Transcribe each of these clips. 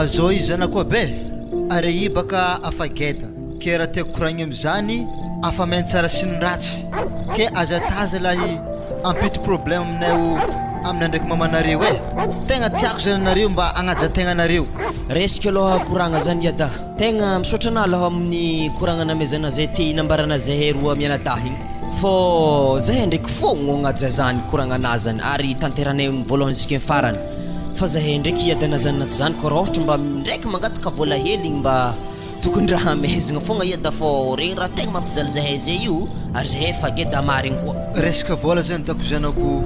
Azao izy zanako aby e! Are i baka afa geda, ke raha tiako koragny amizany afa main tsara sy ny ratsy, ke aza taza lahy ampito problème aminay o aminay ndraiky mamanareo e! Tegna tiako zany anareo mba agnaja tegna anareo. Resika aloha koragna zany iadahy. Tegna misaotra anah aloha amin'ny koragna namezana zay te nambarana zahay roa mianadahy igny. Fô zahay ndraiky fogno agnaja zany koragnanah zany ary tanteranay amin'ny voalohany jusqu'à farany. Fa zahay ndraiky hiadana zany na tsy zany koa raha ôhatra mba ndraiky mangataka vola hely igny mba tokony raha amehezagna fogna iada fô regny raha tegna mampijaly zahay zay io ary zahay efa geda marigny koa. Resaka vola zany dako zanako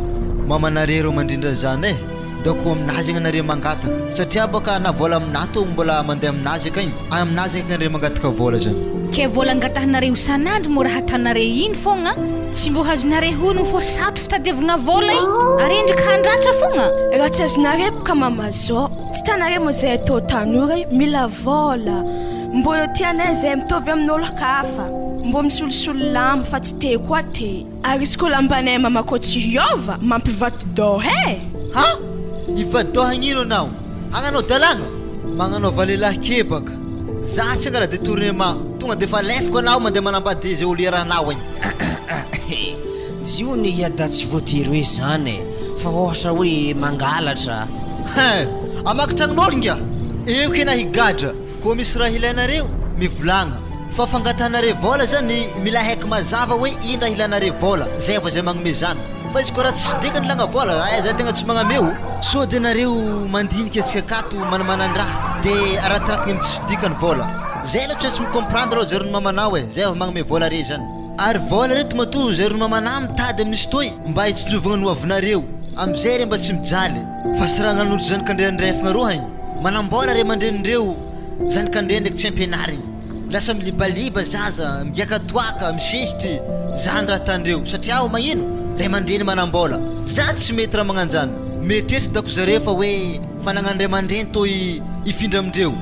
mamanareo reo mandrindra zany e! Dako aminazy zegny anareo mangataka satria baka na vola aminah tô mbola mandeha aminazy akagny, aminazy akagny anareo mangataka vola zany. Ke vola angatahinareo isan'andro moa raha atanare iny fogna tsy mbô azonare honogno fô sarotro fitadiavagna vola e! Arendrika handratra fogna. Raha tsy azonare boka mama zao, tsy tanare moa zay atao tanora io mila vola, mbô eo tianay zay mitovy amin'olo hafa, mbô misolosolo lamba fa tsy te koa te. Ary izy koa lambanay mama koa tsy hiova, mampivadi-doha e! Ha! Hivadi-doha hagnino anao? Hagnanao dalàgna? Magnanaova lehilahy kebaka. Za tsy angala détournement, tonga defa alefako anao mandeha manambady ze olo iarahanao agny. Izy io anie iada tsy voatery hoe zany e, fa ohatra hoe mangalatra. Hein! Hamaky tragnon'olo ngia? Eo kena higadra. Koa misy raha ilainareo, mivolagna. Fa fangatahanareo vôla zany mila haiko mazava hoe ino raha ilanareo vôla, zay vao zay magnome zany. Fa izy koa raha tsisy dikany ilagna vôla, eh zay tegna tsy magname o. Sao de nareo mandinika antsika akato manamanandraha de aratiratigny am tsisy dikany vôla. Zay aloha tsy maintsy mi-comprendre aloha zareo ny mamanao e, zay vao magnome vôla re zany. Ary vôla reto matoa zareo ny mamanà mitady amin'ny stoy mba hitsinjovagna ny hoavinareo, amizay re mba tsy mijaly. Fa sy raha agnan'olo zanak'Andriandrefagna roa hagny. Manam-bola ray aman-drenin'ireo zanak'Andriana ndraiky tsy ampianariny. Lasa milibaliba zaza, migiaka toaka, misesitry, zany raha atandreo. Satria aho magnino? Ray aman-dreny manam-bola. Zany tsy mety raha magnanjany. Mieritreritra dako zareo fa hoe fanagnan'ny ray aman-dreny tô hifindra amindreo.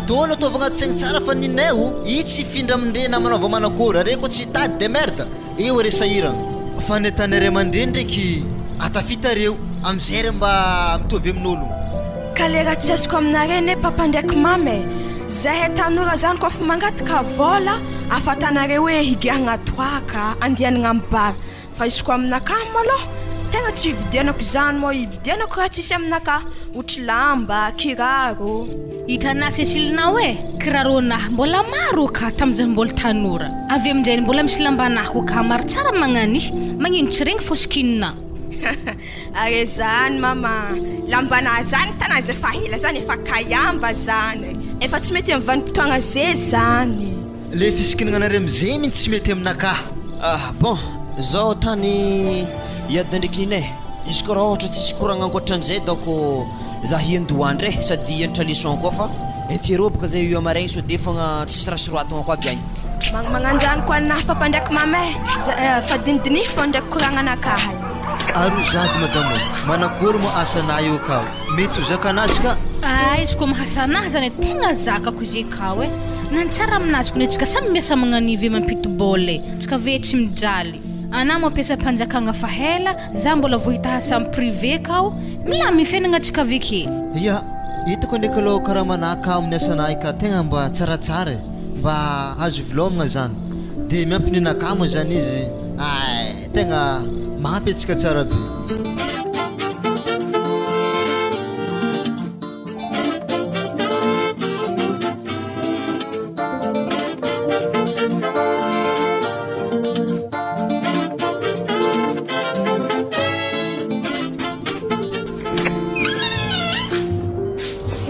Tô no ataovy agnaty saigny tsara fa ninay o, i tsy hifindra amindre na manaova manakôry, are koa tsy hitady démerde. Eo re sahiragna fa ny ataonay ray aman-dreny ndraiky atafita reo amizay re mba mitovy amin'olo. Ka le raha tsy azoko aminareo ne papa ndraiky mama e, zahay tanora zany koa fa mangataka vôla afatanareo hoe higiahagna toaka, andianagna am bar, fa izy koa aminakahy malôha tegna tsy hividianako izany mô hividianako raha tsisy aminakahy, otry lamba, kiraro. Hitanà sesilinao e! Kiraronah mbola maro ka tamzah mbol tanora. Avy amindreny mbola misy lambanah ko ka maro tsara magnanih, magnino tsy regny fô sikinina. Are zany mama, lambanah zany tana azy efa ela zany efa kaiamba zany, efa tsy mety am vanimpotoagna ze zany. Le fisikinanareo amizay mintsy tsy mety aminakahy. Ah bon, zao tany hiadina ndreky nina e, izy koa raha ohatra tsisy koragna ankoatran'izay donc Za hiandoha ndray sady hianatra leçon koa fa interro boka zay io amaregny sao de fogna tsisy raha soratagna koa avy agny. Magnanjany koa anahy papa ndraiky mama eh, fa dinidinihy fô ndraiky koragnanakahy. Ary zady madame ô, manakory moa asanà eo kao? Mety ho zakanazy ka? Ah izy koa mahasa anahy zany tegna zakako izy akao eh, na ny tsara aminazy kony antsika samy miasa magnanivy mampidi-bôla eh, tsika ve tsy mijaly, anah mampiasa-panjakagna fa hela, Za mbola vo hita asa am privé kao, milamigny fiainagna tsika aveke. Ya, hitako ndraiky aloha karaha manahaka amin'ny asanahy ka tegna mba tsaratsara e, mba azo ivelomagna zany, de miampy ninakahy moa zany izy, ay tegna mahampy antsika tsara be.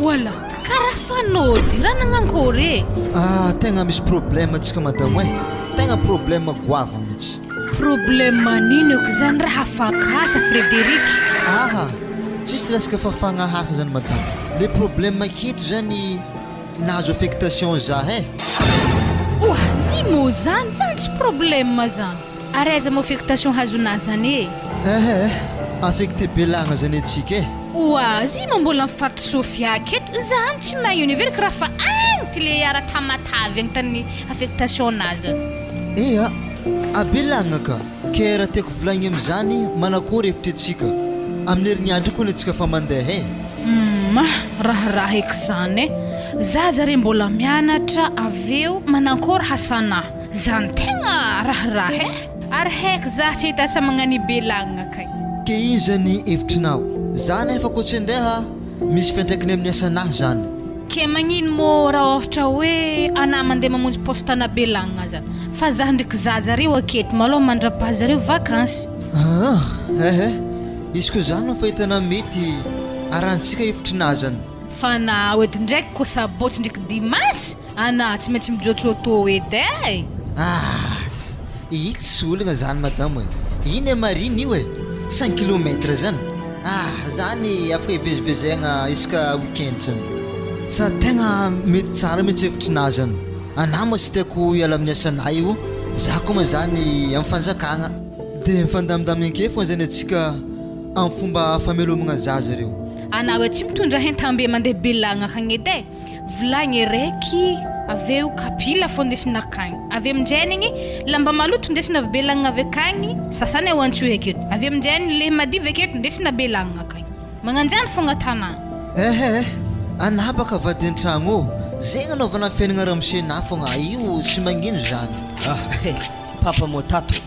Wala, karaha fanody, raha nagnankory e? Ah, tegna misy problème antsika madamo e, tegna problème goavagna mihitsy. Problème an'ino eky zany raha afaka asa Frédéric? Aha, tsisy resaka fafagna asa zany madamo, le problème aketo zany nahazo affectation zah eh. Oa, zy mô zany, zany tsy problème zany, ary aiza mô affectation hazonà zany eh? Ehe eh, affecté Belagna zany atsika eh. Oa, zy mô mbola am faritry Sofia aketo, zany tsy mahay io neveriko raha fa agny Tileara Tamatave agny tany affectation nà zany. Ea, Abelagna ka! Ke raha tiako volagniny amizany manakory hevitry antsika? Amin'ny herignandro io kony antsika fa mandeha e! Humm. Ma, raharaha eky zany e! Zaza re mbola mianatra avy eo manankory hasana, zany tegna raharaha e! Ary haiko za tsy hahita asa magnani belagna kay. Ke ino zany hevitrinao? Za nefa ko tsy andeha, misy fiantraikany amin'ny asanah zany. Ke magnino mô raha ôhatra hoe anah mandeha mamonjy poste ana belagna aza fa zah ndreky zaza reo aketo malôha mandrapaha zareo vakansy. Aa eh eh, izy ko zany no fahitana mety arahantsika hevitrinah zany. Fa anah edy ndraiky ko sabotsy ndreky dimanche Anah tsy maintsy mijotso auto edy eh! Aas! Ii tsy olagna zany madamo e! Iny e marina io e! Cinq kilomètre zany! Ah! Zany afaka hivezivezegna isaka week-end zany! Sa tegna mety tsara mihitsy hevitrinà zany! Anah moa tsy tiako hiala amin'ny asanah io, za koa moa zany amin'ny fanjakagna! De mifandamindamigna ake fogna zany antsika amin'ny fomba famelomagna zaza reo. Anah hoe tsy mitondra hentam-be mandeha belagna akagny edy e! Vilagny raiky avy eo kapila fô ndesina akagny avy aminjainy igny lamba maloto ndesina avy belagna avy akagny sasana eo antsohihy aketo avy aminjainy le madivy aketo ndesina belagna akagny magnanjany fogna tanà. Ehe eh, anah baka vady an-tragno ô, zegny anaovana fiaignana ramose nah fogna io tsy magnino zany. Ah eh, papa moa tato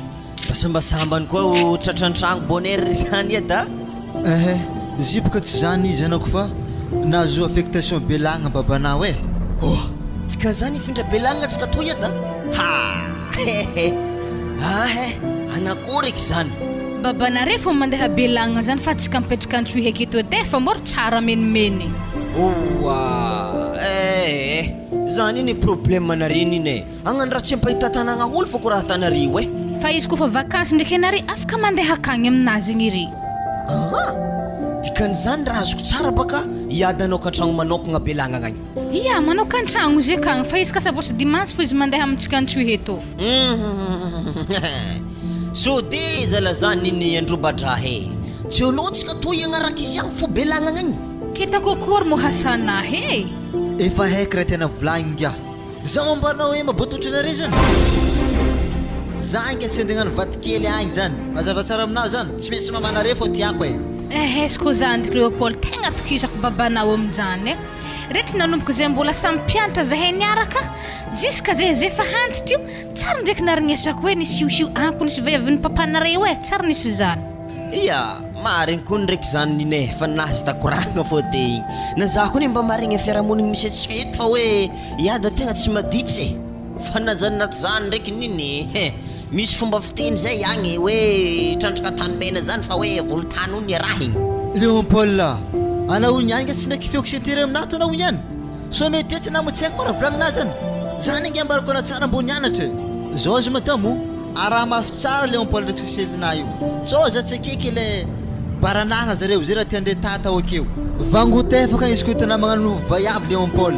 Mba sambasambany koa ho tratran-tragno bonheur ry zany edy a! Ehe, zipoka tsy zany izy anako fa nahazo affectation Belagna babanao e! Oh! Tsy ka zany hifindra Belagna tsika toy edy a! Ha! Hehe! Ah eh! Anakory eky zany? Babanareo fô mandeha Belagna zany fa tsika mipetraka Antsohihy aketo edy e fa mbôro tsara menimeny. Oa! Eh! Zany anie problème nareo nina e! Agnano raha tsy ampahita tanagna olo fô ko raha atanareo eh. Fa izy kofa vakansy ndreky anare afaka mandeha akagny aminazy igny ry. Aa! Dikan'izany raha azoko tsara baka hiady anao kantragno manokagna be lagnagna agny. Ia, manao kantragno izy akagny fa izy ka sabotsy dimanche fô izy mandeha amintsika Antsohihy eto. Hum! Sode zala zany ny androbadraha e! Tsy olotsika toy agnaraka izy agny fô be lagnagna agny. Ketako akory moa hasanahy e! Efa haiko raha tena volagny ingahy. Zao ambaranao hoe mabototra anareo zany? Za ange tsy andeha hagnano vadikely agny zany. Mazava tsara aminah zany. Tsy maintsy mamanareo fô tiako e. Ehes ko zandry Léopold tegna atokisako babanao aminjany e. Retry nanomboka zay mbola samy mpianatra zahay niaraka jusqu'à zay zay fa antitra io tsary ndraiky naregnesako hoe nisiosio anko nisy vaiavin'ny papanareo e tsary nisy zany. Ia, marigny koa ndraiky zany Nina e, fa ninahy sy takoragna fô te igny. Na za koa ne mba marigny am fiarahamonigny misy antsika eto fa hoe Iada tegna tsy maditry e! Fa na zany na tsy zany ndraiky nini e! Misy fomba fiteny zay agny hoe trandraka tany mena zany fa hoe volontany hono iarahigny. Léon Paul a! Anao io niany nge tsy naiky feoko sy tery aminah to anao ihany! Sao mieritreritra anah moa tsy haiko ma raha volaninah zany! Zany ange ambarako anah tsara mbô nianatra e! Zao izy madamo o! Araha maso tsara Léon Paul ndraiky Cécile-nah io! Sao za tsy akeky ilay baranahana zareo zay raha tiandre tata ao akeo. Vangotefaka izy ko hitanà magnano vaiavy Léon Paul.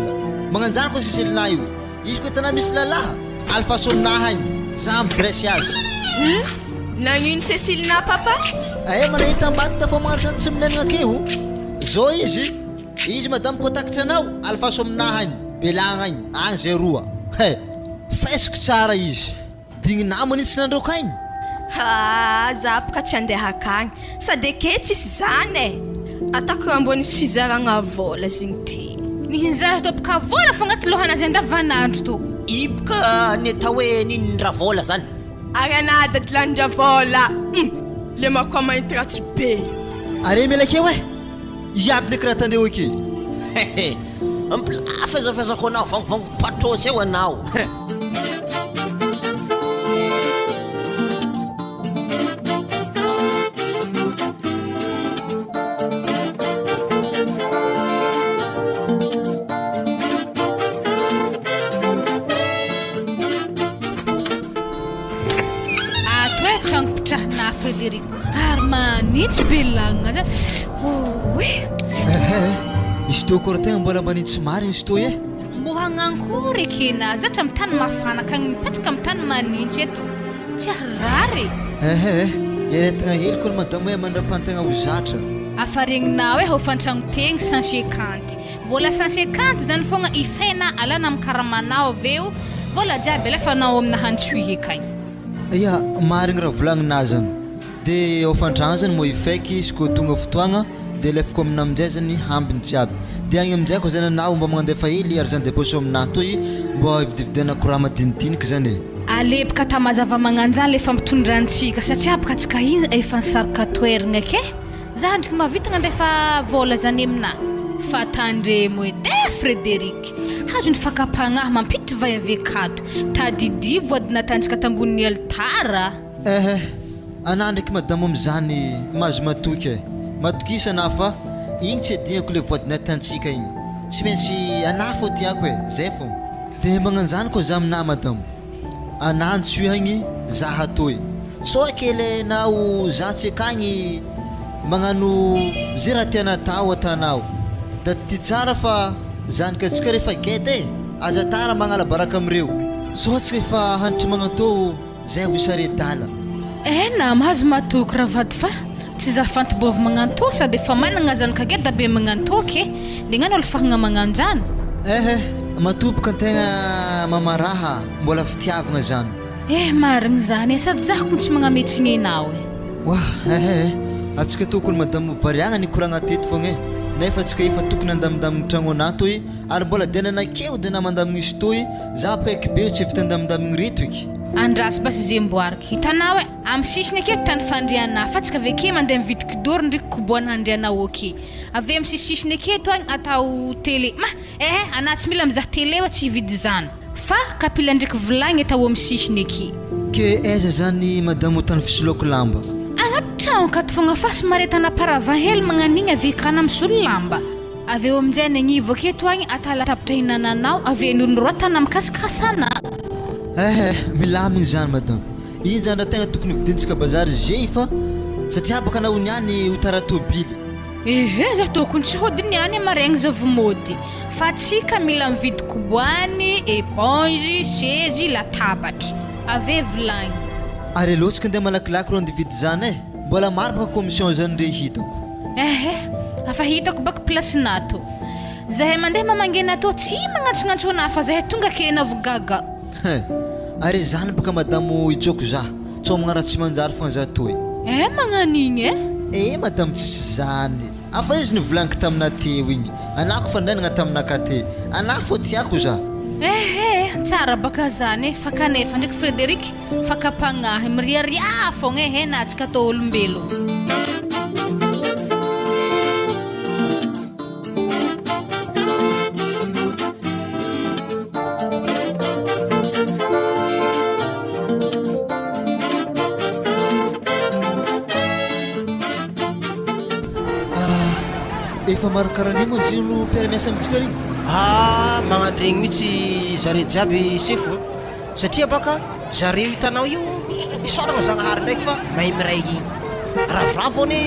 Magnanjany ko Cécile-nah io. Izy ko hitanà misy lalaha, alefaso aminaha agny, za mi-dresse azy. Hum! Nagnino Cécile-nah papa? Aia manahita ambadika fa magnanjany tsy minenagna akeo. Zao izy, izy madame ko takatra anao, alefaso aminaha agny, Belagna agny, agny zay roa. He! Faisiko tsara izy. Digny namany tsy nandroaka ainy. Haa za boka tsy andeha akagny sady eke tsisy zany e! Ataoko raha mbô nisy fizaragna vôla zegny ty. Nihinjazo tô boka vôla fô agnaty lohanazy andavanandro tô. I boka ny atao hoe ninin-dRavôla zany. Ary anah dadilanin-dRavôla hum! Le makao mainty ratsy be. Are miala akeo eh! Hiady ndraiky raha tandreo ake. Hehe! Ampilafazafazako anao vangovango patrôsy eo anao. Ato e tragno mpitrahana Frédéric ary manitsy be lagnina zany. Oe. Ehe, izy teo koa tegna mbola manitsy marigny izy toy e. Mbô hagnankory ekena zatra am tany mafana akagny mipetraka am tany manintsy eto tsy harary e. Ehe eh, iaretagna hely kony madama hoe mandrapantegna ho zatra. Afa regninao eh hofantragno tegny 150 vola 150 zany fogna ifena alana am karamanao aveo vola jiaby alefanao amina hantsohihy akagny. Ya, marigny raha volagnina zany. De hofan-tragno zany moa ifaiky izy koa tonga fotoagna. de alefako aminà aminjay zany ambiny jiaby. De agny aminjay koa zany anao mba magnandefa hely argent de poche aminà toy mba hividividianako raha madinidiniky zany e. Alebaka ta mazava magnanjany le fampitondrantsika satria baka tsika iny efa nisarika toeragna ke za ndriky mahavita gnandefa vola zany aminah fa tandremo edy eh Frederic hazo ny fakam-pagnahy mampiditry vay avy akato tadidio voady natanjaka tambonin'ny alitara. Eh anah ndraiky madamo amizany mahazo matoky eh matokisa anah fa igny tsy adignako le voady natantsika igny tsy maintsy anah fô tiako eh zay fô. De magnanjany koa za aminah madamo anah antsoihagny za atoy sao kely enao za tsy akagny magnano ze raha tiana atao atanao da ty tsara fa zanakatsika refa geda e aza tara magnala baraka amireo sao atsika efa hanitry magnatô Zay ho saredala. Eh na mahazo matoky ravady fa tsy za fantibovy magnantô sady efa managna zanaka geda be magnantô ke de gnano alifahagna magnanjany. Eh eh matoboka antegna mamaraha mbola fitiavagna zany. Eh marigny zany eh sady za kony tsy magnametsy enao eh. Wah eh eh atsika tokony madame variagna nikoragna teto fogna eh nefa atsika efa tokony handamindamigny tragno anah toy ary mbola de nanakeo de namandamigny izy toy za akaiky be tsy vita andamindamigny reto eky. Andraso basy ze mboariko. Hitanao e, am sisiny aketo tany fandriana fa tsika avy ake mandeha mividy kidoro ndriky koboana handriana ok. Avy am sisisiny aketo agny atao tele ma ehe anah tsy mila mizaha tele oa tsy hividy zany fa kapila ndriky vilagny atao am sisiny ake. Ke aiza zany madame ho tany fisoloako lamba? Agnaty tragno akato fogna fa somary atana paravent hely magnanigny avy akana misolo lamba. Avy eo aminjay any agnivo aketo agny ata latabatra hinananao avy eny olon-droatana mikasikasana. Eh eh, milamigny zany madame. Iny zany raha tegna tokony hovidintsika bazary zey fa satria baka anao niany ho tara tôbily. Ehe za tokony tsy hody niany amaregny za vo mody fa tsika mila mividy koboany, éponge, sezy, latabatra. Ave vilagny. Ary aleo tsika ndeha malakilaky ro andeha hividy zany eh. Mbola maro baka commission zany re hitako. Ehe, afa hitako baka place nato. Zahay mandeha mamangy anatô tsy magnantsognantso anah fa zahay tonga ake enao vo gaga. He, ary zany baka madamo itsôko za, tsao magnaraha tsy manjary fogna za toy. Eh magnan'igny eh? Eh madamo tsisy zany, afa izy nivolaniko taminah teo igny, anah kofa nainagna taminaka te, anah fô tiako za. Ehe, tsara baka zany eh, fa kanefa ndraiky Frederic, Fakam-pagnahy miriaria fogna e na antsika atao olombelogno. Ah, efa maro karaha an'io moa izy io no mpiara-miasa amintsika regny? Ah, magnano regny mihitsy zare jiaby sefo. Satria baka zareo hitanao io isaoragna Zagnahary ndraiky fa mahay miray hina. Ravoravo anie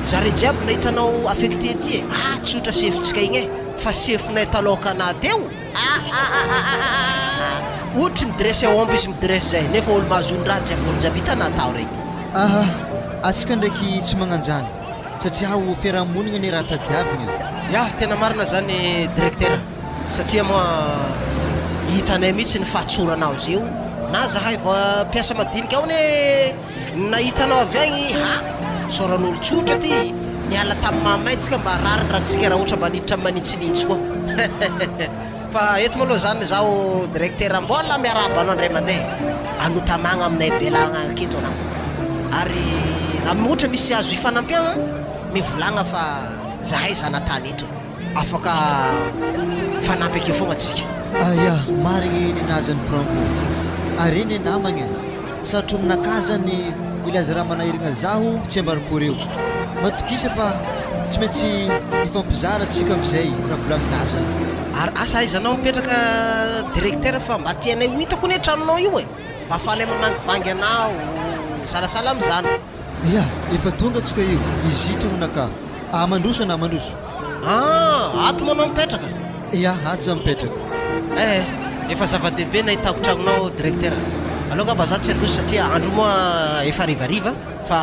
zare jiaby nahitanao affecté ty e! Ah tsotra sefontsika igny e! Fa sefonay taloha teo ah ah ah ah ah ah ohatry midresse aomby izy midresse zay nefa olo mahazo olon-draha jiaby olo jiaby hitanà tao regny. Aha, atsika ndraiky tsy magnanjany satria ao fiarahamonigna anie raha tadiavigna e. Ya, tena marina zany directeur. Satria moa hitanay mihitsy ny fahatsoranao zeo na zahay vao mpiasa madinika ao anie nahita anao avy agny ha saoran'olo tsotra ty niala tamin'ny mahamay tsika mba rariny raha tsika raha ohatra mba niditra amin'ny manitsinitsy koa fa eto moa aloha zany zaho directeur mbola miarahaba anao indray mandeha anotamagna aminay belagna aketo anao ary raha ohatra misy azo ifanampiagna mivolagna fa zahay zanatany eto. Afaka mifanampy akeo foagna tsika. Aya, marigny nenazy an'i Franco. Are ne namagna e. Sarotro aminakahy zany hilaza raha manahiragna zaho tsy ambarako reo. Matokisa fa tsy maintsy hifampizara tsika amizay raha volagninahy zany. Ary asa aiza anao mipetraka directeur fa mba tianay ho hitako anie tranonao io e! Mba afahanay mamangivangy anao, misalasala amizany. Ya, efa tonga tsika io, izy io tragnonakahy. Ah mandroso anah mandroso. Ah, ato moa anao mipetraka? Ya, ato za mipetraka. Eh, efa zava-dehibe nahitako tragnonao directeur. Aleo angamba za tsy handroso satria andro moa efa harivariva fa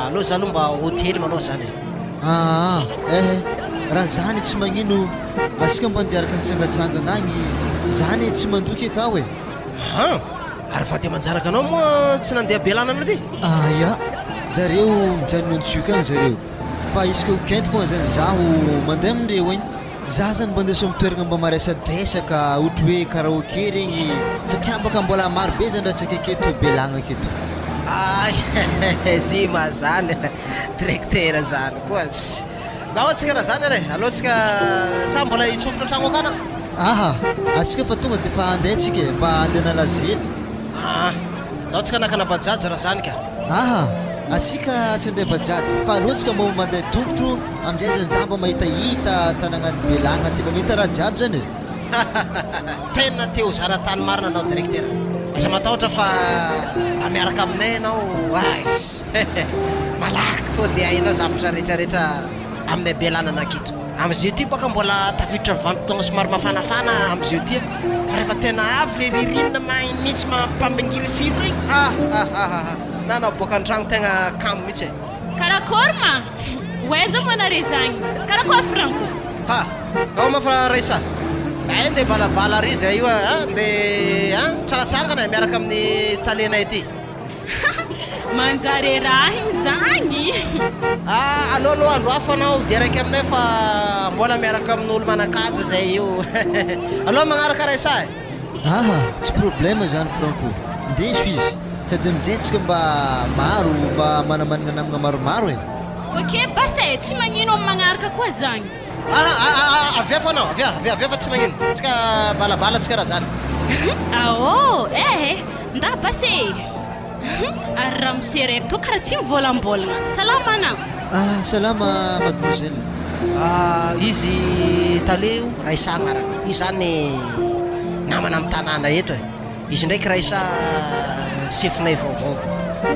aleo za aloha mba hody hely manao zany e. Aa, eh, raha zany tsy magnino, asika mba andeha araka nitsangatsangana agny, zany tsy mandoky akao e. Aa, ary vady aman-janakanao moa tsy nandeha Belanana aty? Aia, zareo mijanona Antioka agny zareo. Fa isaka week-end fogna zany zaho mandeha amindreo egny. Za zany mba ndeso am toeragna mba maresadresaka ohatry hoe karaoke regny satria baka mbola maro be zany raha tsika aketo Belagna aketo. Ay zima zany directeur zany koa tsy. Ndao antsika raha zany ary e, aleo antsika sa mbola hitsofotra an-tragno akany aho? Aha, atsika fa tonga de fa andeha tsika e, mba andeha hanala zely. Aa, ndao tsika nakana bajaj raha zany ka. Aha, atsika tsy andeha bajaj fa aleo tsika mba mandeha tongotro Amin'izay zany za mba mahitahita tanagnan'i Belagna aty mba mahita raha jiaby zany e. Tena te ho zanatany marina anao directeur. Aza matahotra fa raha miaraka aminay ianao ais malaky tonga dia hainao zavatra rehetra rehetra aminay Belanana aketo. Amin'izay ity baka mbola tafiditra ny vanim-potoagna somary mafanafana amin'izay ity fa rehefa tena avy le ririnina manintsy mampangirifiry regny ah ah ah na anao boaka an-tragno tegna kamo mihitsy e. Karakôry ma? Ho aiza moa nareo zagny? Karakôry Franco? Ha! Ao ma fa Raissa? Zahay ndeha hibalabala ary zahay io a! Ndeha a! Mitsangatsangana e miaraka amin'ny talenay aty. Manjare raha igny zagny! Ah! Aleo aloha andro hafa anao dia araiky aminay fa mbola miaraka amin'olo manan-kaja zahay io. Aleo magnaraka Raissa e! Aha, tsy problème zany Franco, ndeso izy, sady amizay tsika mba maro mba manamanagna namagna maromaro e. Ok basa e, tsy magnino am magnaraka koa zagny. Aha ah avia fa anao, avia avia avia fa tsy magnino, tsika balabala tsika raha zany. Aô eh eh, nda basa e. Ary ramose raiky tô kara tsy mivôlambôlagna. Salama ana. Ah salama mademoiselle. Ah izy tale io Raissa agnarany. Io zany namana am tanàna eto e. Izy ndraiky Raissa sefonay vaovao.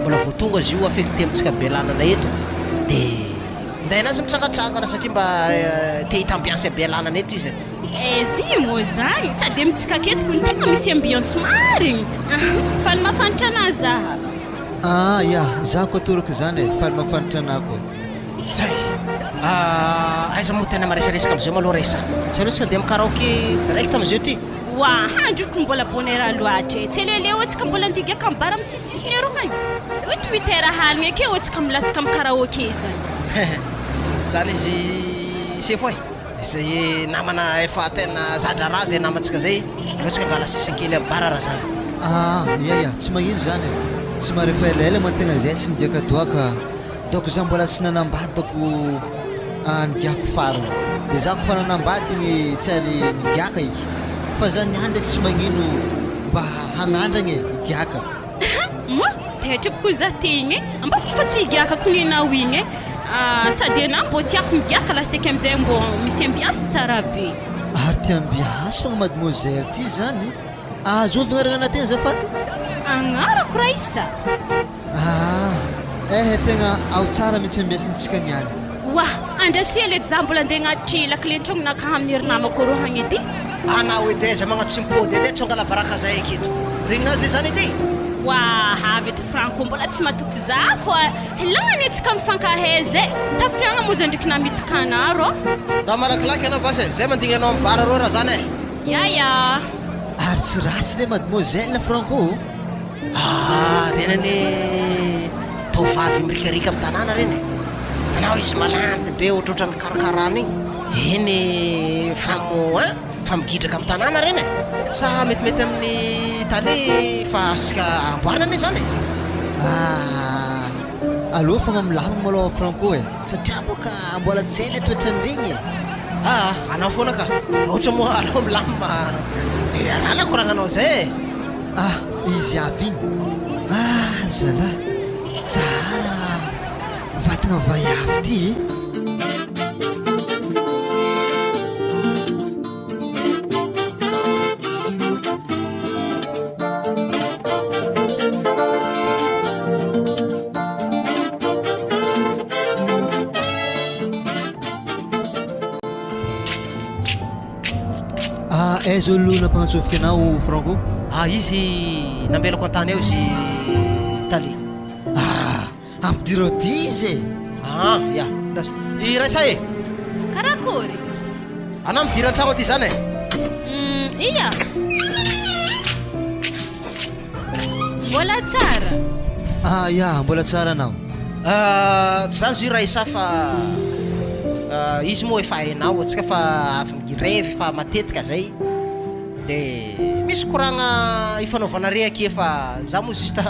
Mbola vao tonga izy io affecté amintsika Belanana eto de minday anazy mitsangatsangana satria mba te hahita ambiance Belanana eto izy e. Aizy moa zany, sady amintsika aketo kony tegna misy ambiance marigny. Faly mahafantra anah zaha. Ah ya, za koa toraka izany e, faly mahafantra anah koa. Zay. Ah, aiza moa tena maresaresaka amizao malou Raissa. Tsy aleo tsika andeha am karaoke direct amizao ty. Oa, handriko mbola bonheur loatra e. Tsy aleoleo antsika mbola andeha higiaka am bar am sisisisiny eroa agny. Huit huit heures haligna akeo antsika milatsaka am karaoke zany. Zany izy sefo e. Izay namana efa tena za-draharaha izay namantsika izay, aleo tsika angala sisiny kely amin'ny bar raha zany. Aa ia ia, tsy magnino zany e, tsy maro efa elaela ma tegna zay tsy nigiaka toaka, daoko za mbola tsy nanambady daoko nigiako farany, de za kofa nanambady igny tsy ary nigiaka eky, fa za niany ndraiky tsy magnino mba hagnandragna e, higiaka. Moa taitra koa za te igny e, ambako fa tsy higiaka ko nenao igny e, sady enah mbô tiako migiaka lasiteky amizay mbô misy ambiance tsara be. Ary ty ambiance fogna mademoiselle ty zany, azovy agnarana tena azafady? Agnarako Raissa. Aa eh tegna ao tsara mintsy ambiance-ntsika niany. Oah! Andraso ela edy za mbola andeha agnatitry lakile-ntrogno nakahy amin'ny ry namako rô hagny edy. Anao edy aiza magnatsim-pody edy tsy angala baraka zahay aketo. Regninà zay zany edy? Oah! Avy eto Franco mbola tsy matoky za fô lany antsika mifankahay zay. Tafiriagna moa zay ndriky namitika anah rô. Ndao malakilaky anao basy e, zay mandigny anao am bar rô raha zany e. Ya ya. Ary tsy ratsy re mademoiselle Franco ô. Ah, reny anie tovovavy mirikarika amin'ny tanàna reny e. Hitanao izy malandy be ohatrohatran'ny karakarana igny. Eny fa mo hein, fa migidraka amin'ny tanàna reny e. Sa metimety amin'ny tale fa azontsika amboarina anie zany e. Ah, aleo fogna milamigny malôha Franco e, satria bôka mbola tsy hay le toetran'iregny e. Ah, anao foana ka. Ohatra moa aleo milamina dia alala koragnanao zay e. Ah izy avy iny ah zalah tsara vatagna vaiavy ty e. Ah aiza olo nampanantsofoka anao Franco? Ah izy nambelako an-tany eo izy tale. Ah ampidiro aty izy e! Ah ya, lasa. I Raissa e! Karakory? Anao midira an-tragno aty zany e? Hum, ia. Mbola tsara. Ah ya, mbola tsara anao. Tsy zany zio Raissa fa izy moa efa hainao antsika fa avy mirevy fa matetika zay de misy koragna ifanaovana rehaky efa za moa juste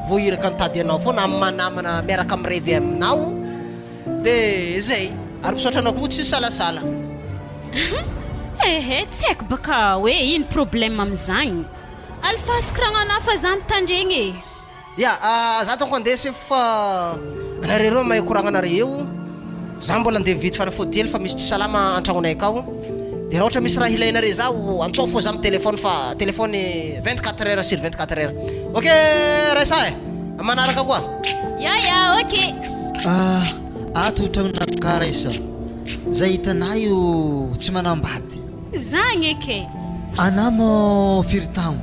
voahiraka nitady anao foana amin'ny maha namana miaraka mirevy aminao de zay ary misaotra anao koa tsy nisalasala. Ehe tsy haiko baka hoe ino problème amizagny. Alefaso koragnanao fa za mitandregny e. Ya, za toko andeha sefo fa anareo reo mahay koragna anareo eo, za mbola andeha mividy fanafody hely fa misy tsy salama antragnonay akao, de raha ohatra misy raha ilainareo zaho antsao fô za am téléphone fa téléphone 24 heures sur 24 heures, ok Raissa e, am manaraka koa. Ya ya ok. Ah, ato tragnonakahy Raissa, zay hitanay io tsy manambady. Zagny eky e. Anà mô firy taogno?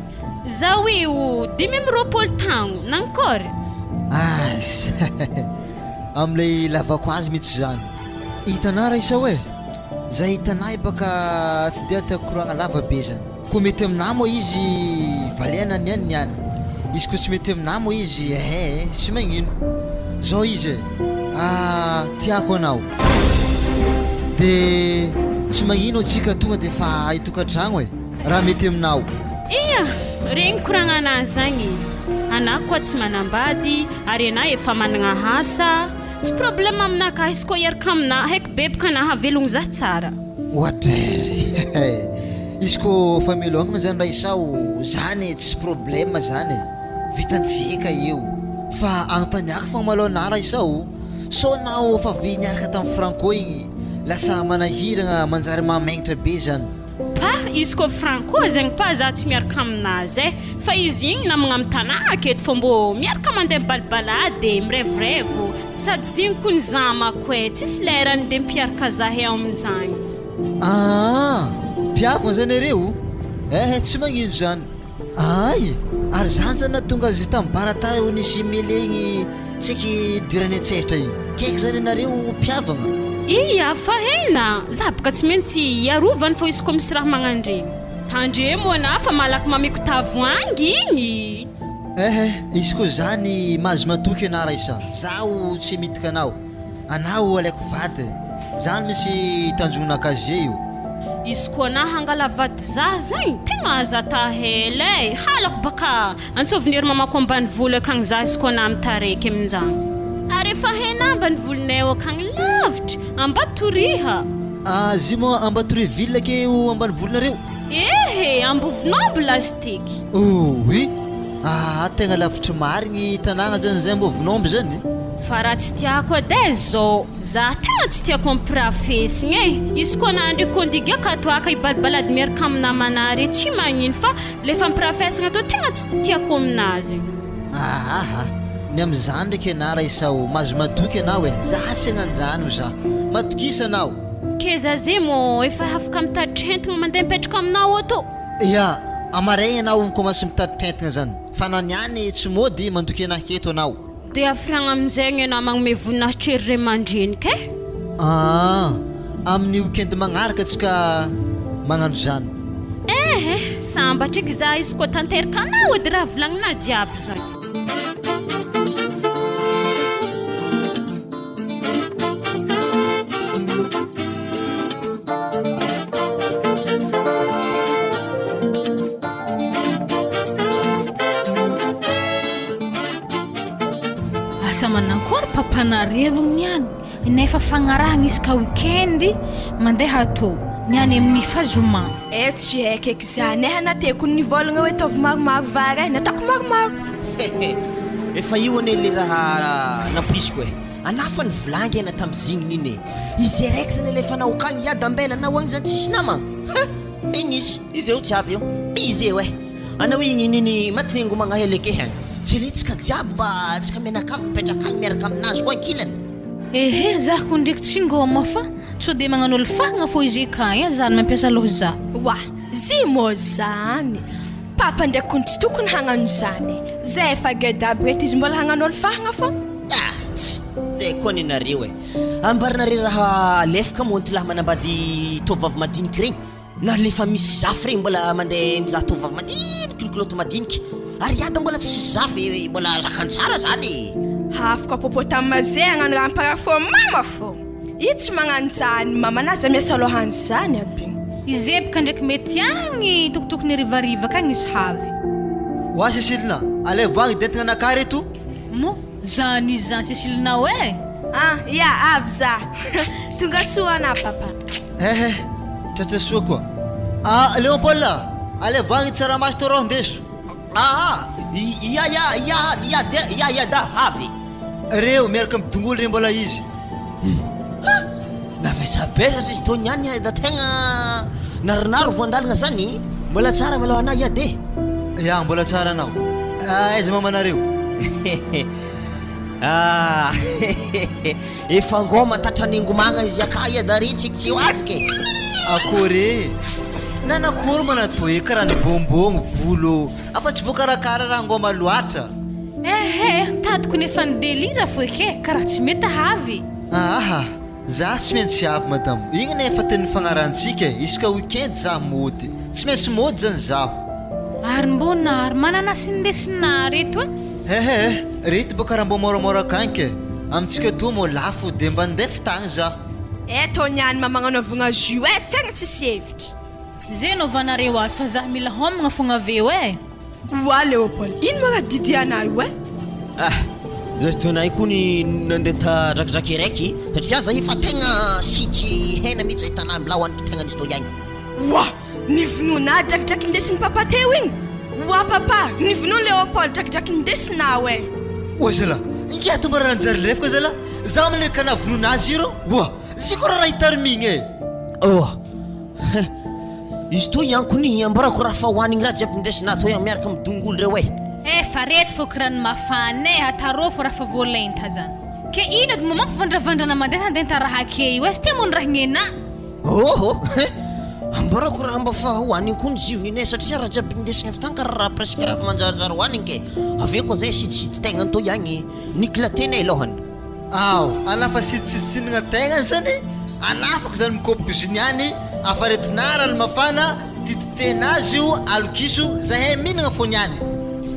Zaho io 25 taogno, nankôry? Aiss! Am'lay ilavako azy mitsy zany. Hitanà Raissa oe, zay hitanà io baka tsy dia tiako koragna lava be zany. Koa mety aminà moa izy valiana niany niany. Izy koa tsy mety aminà moa izy ehe tsy magnino. Zao izy e, ah tiako anao. De tsy magnino atsika tonga de fa hitokatragno e, raha mety aminao. Ia, regny koragnanà zagny. Anà koa tsy manambady ary anà efa managna asa, tsy problème aminakahy izy koa hiaraka aminà, haiko be boka anà hahavelogno zah tsara. Oadray! Izy koa famelomagna zany Raissa o, zany e, tsisy problème zany e, vitantsika io. Fa anontaniako fogna malôha anà Raissa o, sao anao efa avy niaraka tamin'i Franco igny lasa manahiragna manjary mahamaignitra be zany. Pa izy koa Franco zegny pa za tsy miaraka aminazy eh, fa izy igny namagna am tanà aketo fô mbô miaraka mandeha mibalibalady e, mirevorevo, sady zigny kony zamako eh, tsisy lerany de mpiaraka zahay aminjagny. Aa! Mpiavona zany nareo? Ehe, tsy magnino zany. Ay! Ary zany zany nahatonga azy tamin'ny barata io nisy mêlée igny tsaiky hidirany an-tsehatra igny. Kaiky zany ianareo mpihavagna? Ia, fa hena, za boka tsy maintsy hiarovany fô izy koa misy raha magnandregny. Tandremo anà fa malaky mamiko tavoahangy igny. Ehe, izy koa zany mahazo matoky anà Raissa, zaho tsy himitika anao. Anao alaiko vady e! Zany misy tanjona casier io. Izy koa anah hangala vady zah zegny tegna aza ata hela e! Halako baka antsôviny ery mamako ambanivolo akagny zah izy koa anah mitaraiky aminjagny. Ary efa hainah ambanivolonay ao akagny lavitry, Ambatoriha. Ah zy moa Ambatoriha ville ke io ambanivolonareo? Ehe, Ambovomambo lasiteky. Ouii! Aa tegna lavitry marigny tanagna zany zay Ambovomambo zany. Fa raha tsy tiako edy e zao, za tegna tsy tiako ampirafesigna e, izy koa nandry kondiga ka toaka hibalibalady miaraka am namana re tsy magnino fa le fampirafesagna tô tegna tsy tiako aminazy. Aaha, ny amizany ndraiky enah Raissa o, mahazo matoky anao e, za tsy hagnanjany ho za, matokisa anao. Ke za ze mô efa afaka mitatitra entagna mandeha mipetraka aminao ao tô? Ya, amaregny anao mikomansy mitatitra entagna zany, fa na niany tsy mody mandoky anah keto anao. Dia afiragna amin'izay ny anah magnome voninahitra ery ray aman-dreny kay. Aa, amin'ny week-end magnaraka tsika magnano zany. Ehe, sambatra eky za izy koa tanteraka anao edy raha volagninah jiaby zany. Asa manankory papanareo niany nefa fagnarahana isaka week-end mandeha atô niany amin'ny fa zoma. Eh tsy haiko eky zany eh anateko nivolagna hoe ataovy maromaro vary eh nataoko maromaro. Hehe efa io anie le raha nampoiziko e! Anah fa nivolangy ena tamizigny iny e! Izy araiky zany alefanao akagny hiady ambela anao agny zany tsisy nama? Ha! Igny izy, izy eo tsy avy eo, izy eo eh! Anao igny niny matingo magnahy le kehy agny, jerentsika jiaby mba tsika mianakavy mipetraka agny miaraka aminazy koa ankilany. Ehe zah ko ndreky tsy ngôma fa sao de magnano olo fahagna fô izy akagny a zany mampiasa loha zah. Wa! Zy mô zany! Papa ndraiky kony tsy tokony hagnano zany e! Zay efa geda aby reto izy mbola hagnano olo fahagna fô. Ah! Tsy haiko koa nenareo e! Ambaranareo raha alefaka moa ty lahy manambady tovovavy madiniky regny na le efa misy zafy regny mbola mandeha mizaha tovovavy madiniky mikoloty madiniky ary iada mbola tsisy zafy mbola zakany tsara zany e! Afaka popotam ze hagnano raha amparafo mama fô. I tsy magnano zany mama na za miasa alohan zany aby. I zeboka ndraiky mety agny tokotokony harivariva akagny izy havy. Oa Cécile-na, alaivo agny dentigna anakahy reto. Mo zany izy zany Cécile-nao eh! Ah ya avy za. Tonga soa ana papa. Ehe, tratra soa koa. Ah Léopold a, alaivo agny tsaramaso tô rô ndeso. Aa ia ia ia ia de ia ia da avy. Reo miaraka am dongolo re mbola izy. Ha! Navesabesatra izy tô niany da tegna narinary voandalagna zany, mbola tsara malôha anah ia de. Ya mbola tsara anao. Aiza mamanareo? Ah efa ngôma tratran'ingomagna izy aka ia da ry tsiky tsy ho avy ke. Akory e! Nanakory moa natao e karaha ny bonbon volo afa tsy voakarakara raha ngôma loatra. Ehe, tadiko nefa ny delira fo eke ka raha tsy mety ahavy. Aaha, za tsy maintsy avy madamo, igny ne efa teny nifagnarahantsika e, isaka week-end za mody, tsy maintsy mody zany zaho. Ary mbô nary mananasy indesinà reto e. Ehe, reto bôka raha mbô môramôra akagny ke, amintsika atoa mô lafo de mba ndefa tagny za. Eto niany mba magnanaovagna jus e, tegna tsisy hevitra. Ze anaovanareo azy fa za mila homagna fogna aveo e. Oa Léopold, ino ma raha didianà io e? Ah! Zay fotoana ay koa ny nandeha ta drakidraky araiky satria za efa tegna sitry hena mihitsy zay tanà mbilà hoaniko tegna nisy toy agny. Oa! Nivonoana drakidraky indesin'i papa teo igny! Oa papa! Nivonoa Léopold drakidraky indesinao e! Oa zalah! Ingahy to mba raha nanjary lefaka zalah! Za magniraka ka nahavonona azy io rô! Oa! Zay koa raha hitarmigny e! Oa! Hein! Izy toy ankony ambarako raha fa hoanigny raha jiaby indesinà toy miaraka am dongolo reo e! Efa reto fô kirano mafana e, atarô fô raha fa voalenta zany. Ke ino edy mô mampivandravandra mandentandenta raha ake io e, sy te hamono raha gnenà. Oho he! Ambarako raha mba fa hoanigny koa ny zio nine satria raha jiaby indesigny avy tany karaha raha presque raha fa manjarinjary hoanigny ke! Avy eo koa zay asidisidy tegnany toy agny nikilatena e lohany. Ao, alafa sidisidisinigna tegnany zany, alafako zany mikôpoko izy niany, afaretinà rano mafana, tititehina azy io, alokiso, zahay mihinagna fô niany.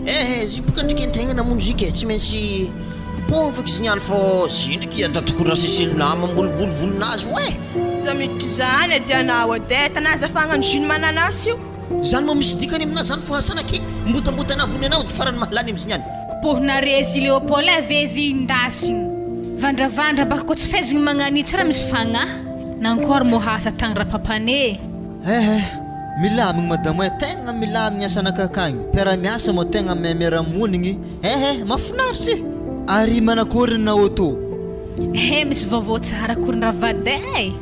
Ehe, zy boka ndriky antegna namono zika e, tsy maintsy kopohagna feky izy niany fô zy ndriky atao tokony raseselona mamboly volovolonazy oe! Za miditra zany edy anao edy e, tanà za fa hagnano jus ny mananasy io. Zany moa misy dikany aminà zany fô asana ke, mbotambotanà vony anao edy farany mahalany amizigny any. Kopohina rezy Léopold e vezy indasigny. Vandravandra baka koa tsy faizigny magnani tsy raha misy fagnahy. Nankôry mô hasa tagny rapapane. Eh eh, milamigny madamo eh, tegna milamigny asanaka akagny, mpiara-miasa moa tegna mahay miara-monigny eh eh, mahafinaritra e! Ary manakory ny naoto? Eh misy vaovao tsara akory ny ravade eh!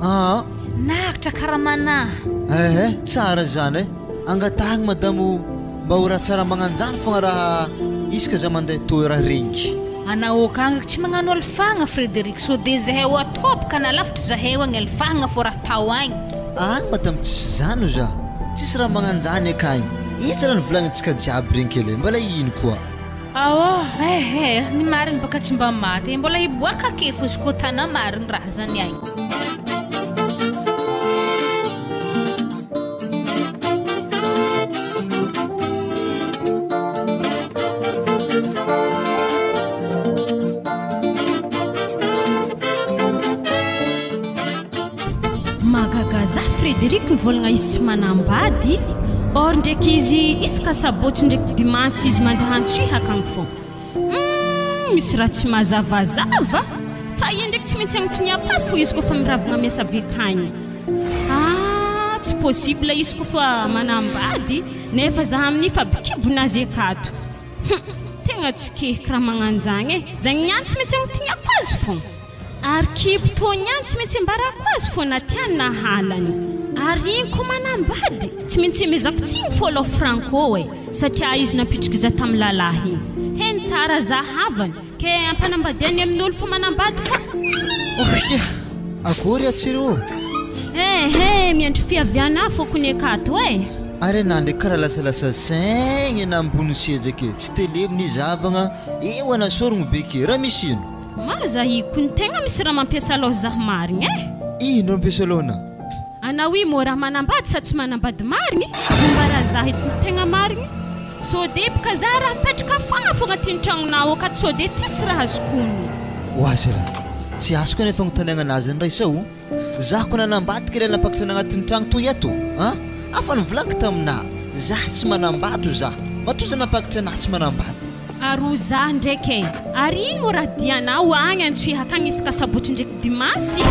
Aa. Naharitra karamanà. Eh eh, tsara zany eh! Angatahagny madamo mba ho raha tsara magnanjany fogna raha isaka za mandeha tô raha regniky. Anao akagny tsy magnano alifagna Frederic sao de zahay ao atôpy ka na lavitry zahay eo agny alifagna fô raha tao agny. Agny madamo tsisy zany oza, tsisy raha magnanjany akagny, itsy raha nivolagnintsika jiaby regny kele, mbola ino koa. Aoh eh eh, ny marigny baka tsy mba maty eh, mbola hiboaka ake fô izy koa tana marigny raha zany agny. Mahagaga za Frederic mivolagna izy tsy manambady or ndraiky izy isaka sabotsy ndraiky dimanche izy mandeha antsohihy akagny fô humm misy raha tsy mazavazava fa io ndraiky tsy maintsy agnontoniako azy fô izy kôfa miravagna miasa avy akagny ah tsy possible izy kôfa manambady nefa za amin'io fa bikibonazy akato hum tegna tsy kehiky raha magnanjagny e zagny niany tsy maintsy agnontoniako azy fô. Ary kibo toa ny ahy tsy maintsy ambarako azy fô na tiany na halany. Ary iny ko manambady tsy maintsy emezako tsiny fô aloha Franco e satria izy nampitriky za tam lalahy iny. Heno tsara za havany ke ampanambadiany amin'olo fa manambady ko. Ohh akory atsiro ô! Ehe miandry fiaviana fô kony akato e! Ary anah ndraiky karaha lasalasa saigny na ambony seza ke tsy teleminy zavagna eo ana sorogno be ke raha misy ino? Maza iko ny tegna misy raha mampiasa loha zah marigny eh. Ino mampiasa loha na? Anao io moa raha manambady sa tsy manambady marigny? Momba raha zah ito ny tegna marigny. Sode bka za raha mipetraka fogna fo agnatin'ny tragnonao akato sode tsisy raha azoko onona. Oazy ra, tsy azoko anie fagnontaniagna anazy ndray sao Za ko nanambady kle nampakatra nagnatin'ny tragno toy ato an! Afa nivolaniko taminà za tsy manambady o za, matoa za nampakatra anà tsy manambady. Aroa za ndraiky e! Ary ino moa raha dianao agny antsohihy akagny isaka sabotsy ndraiky dimasy?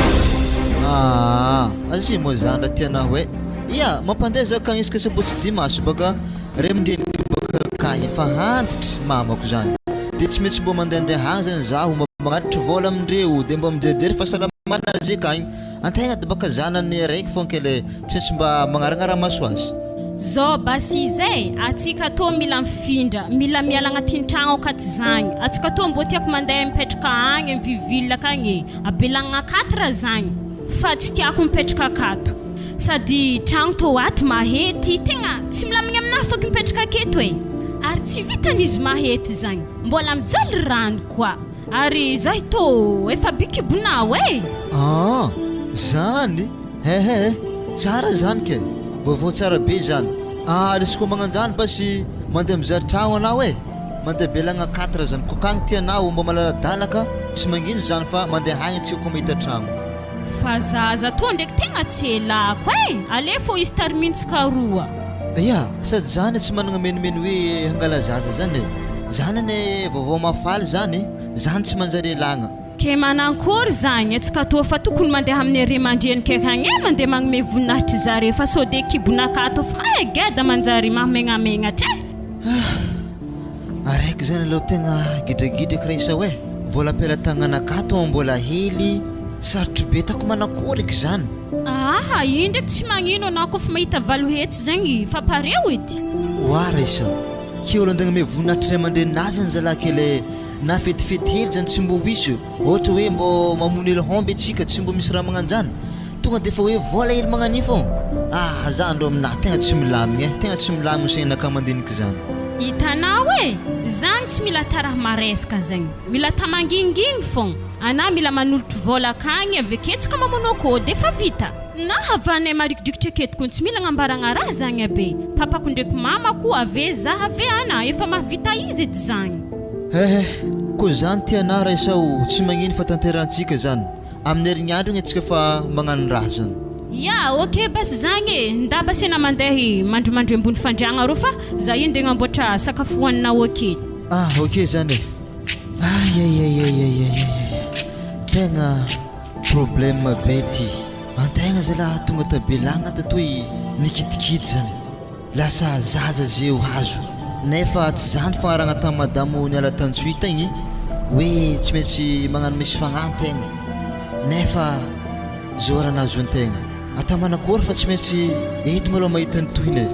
Aa azy moa zany raha tianao e! Ia, mampandeha za akagny isaka sabotsy dimasy baka ray aman-dreniko baka akagny fa antitry mamako zany de tsy maintsy mbô mandehandeha agny zany zaho mba magnatitry vôla amindreo de mba mijerijery fahasalamana azy akagny Antegna de baka zanany raiky fô ke le tsy maintsy mba magnaragnara-maso azy. Zao basy izay, atsika tô mila mifindra, mila miala agnatin'ny tragno akaty zagny, atsika tô mbô tiako mandeha mipetraka agny am ville akagny e, a Belagna quatre zagny, fa tsy tiako mipetraka akato, sady tragno tô ato mahety, tegna tsy milamigny aminahy feky mipetraka aketo e, ary tsy vitan'izy mahety zagny, mbola mijaly rano koa. Ary izaho tô efa by kibonao e! Aa! Zany? Hehe! Tsara zany ke! Vaovao tsara be zany! Ary izy koa magnanjany basy mandeha mizaha tragno anao e! Mandeha belagna quatre zany ko kagny ty anao mba malaladalaka tsy magnino zany fa mandeha agny antsika koa mahita tragno. Fa zaza tô ndraiky tegna tsy elako e! Alefa ô izy tarimintsika roa. Ya, sady zany tsy managna menimeny hoe hangala zaza zany e! Zany anie vaovao mahafaly zany, zany tsy manjary elagna. Ke manankory zagny atsika toa fa tokony mandeha aminy ray aman-dreny kaiky agny e mandeha magnome voninahitry zare fa sao de kibon'akato fa mahay geda manjary mahamegnamenatra e. Ah! Araiky zany aloha tegna gidragidraky raha isao e! Vola am-pelatagnana akato mbola hely, sarotry be tako manakory eky zany. Aa io ndraiky tsy magnino anao kofa mahita 800 zegny fa pareo edy. Oa raisa, ke olo andeha agnome voninahitry ray aman-dreninah zany zalahy kely e, na fetifety hely zany tsy mbô hisy, ohatra hoe mbô mamono hely homby atsika tsy mbô misy raha magnanjany, tonga defa hoe vola hely magnan'io fô, ah za andro aminah tegna tsy milamigny e, tegna tsy milamigny saignanakahy mandiniky zany. Hitanao e! Zany tsy mila ata raha maresaka zegny, mila ata mangingigny fogna. Anah mila manolotro vola akagny aveke tsika mamono akoho defa vita. Na havanay marikidrikitra aketo ko tsy mila agnambaragna raha zagny aby papako ndreky mamako ave zah ave ana efa mahavita izy edy zagny. Hehe, ko zany tianah raisao tsy magnino fa tanterahantsika zany, amin'ny herignandro igny atsika fa magnano raha zany. Ya ok basy zagny e, nda basy ena mandeha mandrimandry ambony fandriagna reo fa za io ndeha agnamboatra sakafo hoaninao aketo. Ah ok zany e. Aiaiaiaiaiaiai tegna problème be ty, antegna zalahy tonga ta Belagna tatoy nikidikidy zany, lasa zaza ze ho azo, nefa tsy zany fagnaragna tam madamo niala tan-tsoy tegny hoe tsy maintsy magnano misy fagnahy antegna, nefa zao raha nahazo antegna, ata manakory fa tsy maintsy eto malôha mahita ny tohiny e,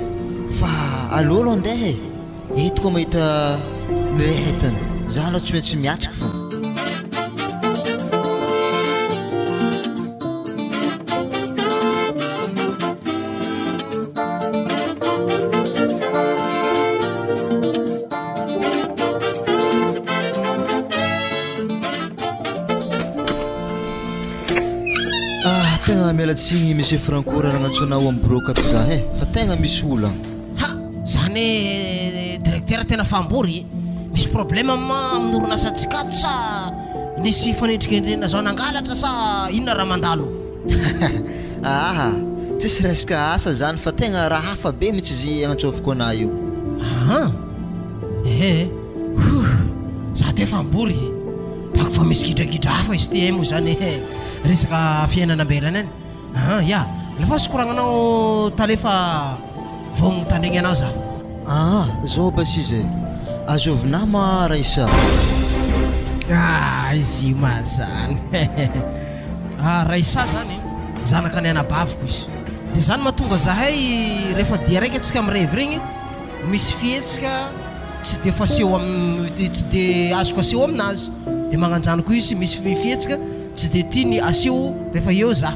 fa aleo aloha andeha e. Eto koa mahita ny rehetany. Za aloha tsy maintsy miatrika fa. Ah, tegna miala tsiny Monsieur Franco raha nagnantso anao amin'ny bureau akato za eh, fa tegna misy olagna. Ha! Zany hoe directeur tena fambory e! Misy problème ma amin'ny orinasantsika ato sa nisy fanendrikendrehana zao nangalatra sa inona raha mandalo? Aa! Tsisy resaka asa zany fa tegna raha hafa be mitsy izy agnantsôviko anah io. Aa! Ehe! Huh! Za to efa ambory e! Bako fa misy gidragidra hafa izy ty e moa zany e! Resaka fiainana ambelany any. Aa! Ya! Alefaso koragnanao tale fa. Vao mitandregny anao za. Aa zao basy izy e! Azovy nama Raissa. Ah izy io ma zany Ah Raissa zany zanaka ny anabaviko izy de zany mahatonga zahay rehefa dia raika tsika mirevy regny misy fihetsika tsy de faseho am tsy de azoko aseho aminazy de magnanjany koa izy misy fihetsika tsy de tiany aseho rehefa eo za.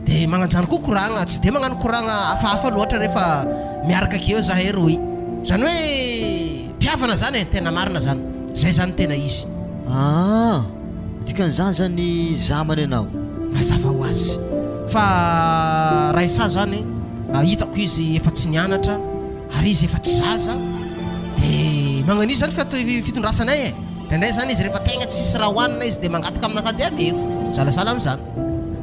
De magnanjany koa koragna, tsy de magnano koragna hafahafa loatra rehefa miaraka akeo zahay roy. Zany hoe mpihavana zany e, tena marina zany. Zay zany tena izy. Aa! Dikan'izany zany zamany ianao? Mazava ho azy. Fa Raissa zany hitako izy efa tsy nianatra ary izy efa tsy zaza. De magnan'io zany fiato fitondrasanay e. Indraindray zany izy rehefa tegna tsisy raha hohanina izy de mangataka aminakahy de ameko. Misalasala am'zany.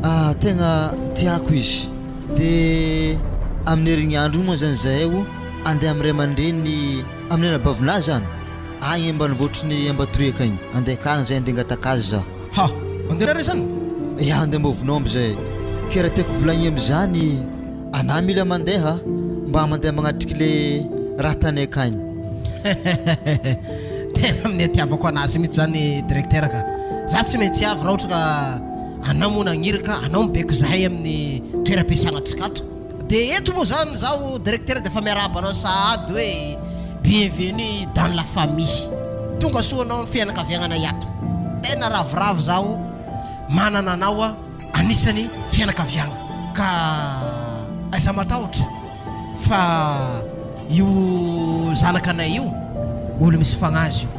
Ah tegna tiako izy. De amin'ny herignandro io moa zany zahay o andeha amin'ny ray aman-dreniny amin'ny anabavinahy zany agny ambanivohitry ny Ambatoriaka agny. Andeha akagny zahay andeha hangataka azy za. Ha! Andeha re zany? Ya andeha Ambovon'omby zahay. Ke raha tiako volagny am'zany Anah mila mandeha mba mandeha magnatriky le raha tany akagny. Tena amin'ny atiavako anazy mihitsy zany directeur ka. Za tsy maintsy avy raha ohatra ka anao moa nagniraka, anao mibaiko zahay amin'ny toeram-piasana antsika ato. De eto moa zany zaho directeur de efa miarahaba anao sahady hoe bienvenue dans la famille. Tonga soa anao amin'ny fianakaviagnanay ato. Tena ravoravo zaho manana anao a. Anisany fianakaviagna ka aiza matahotra fa io zanakanay io olo misy fagnazy io.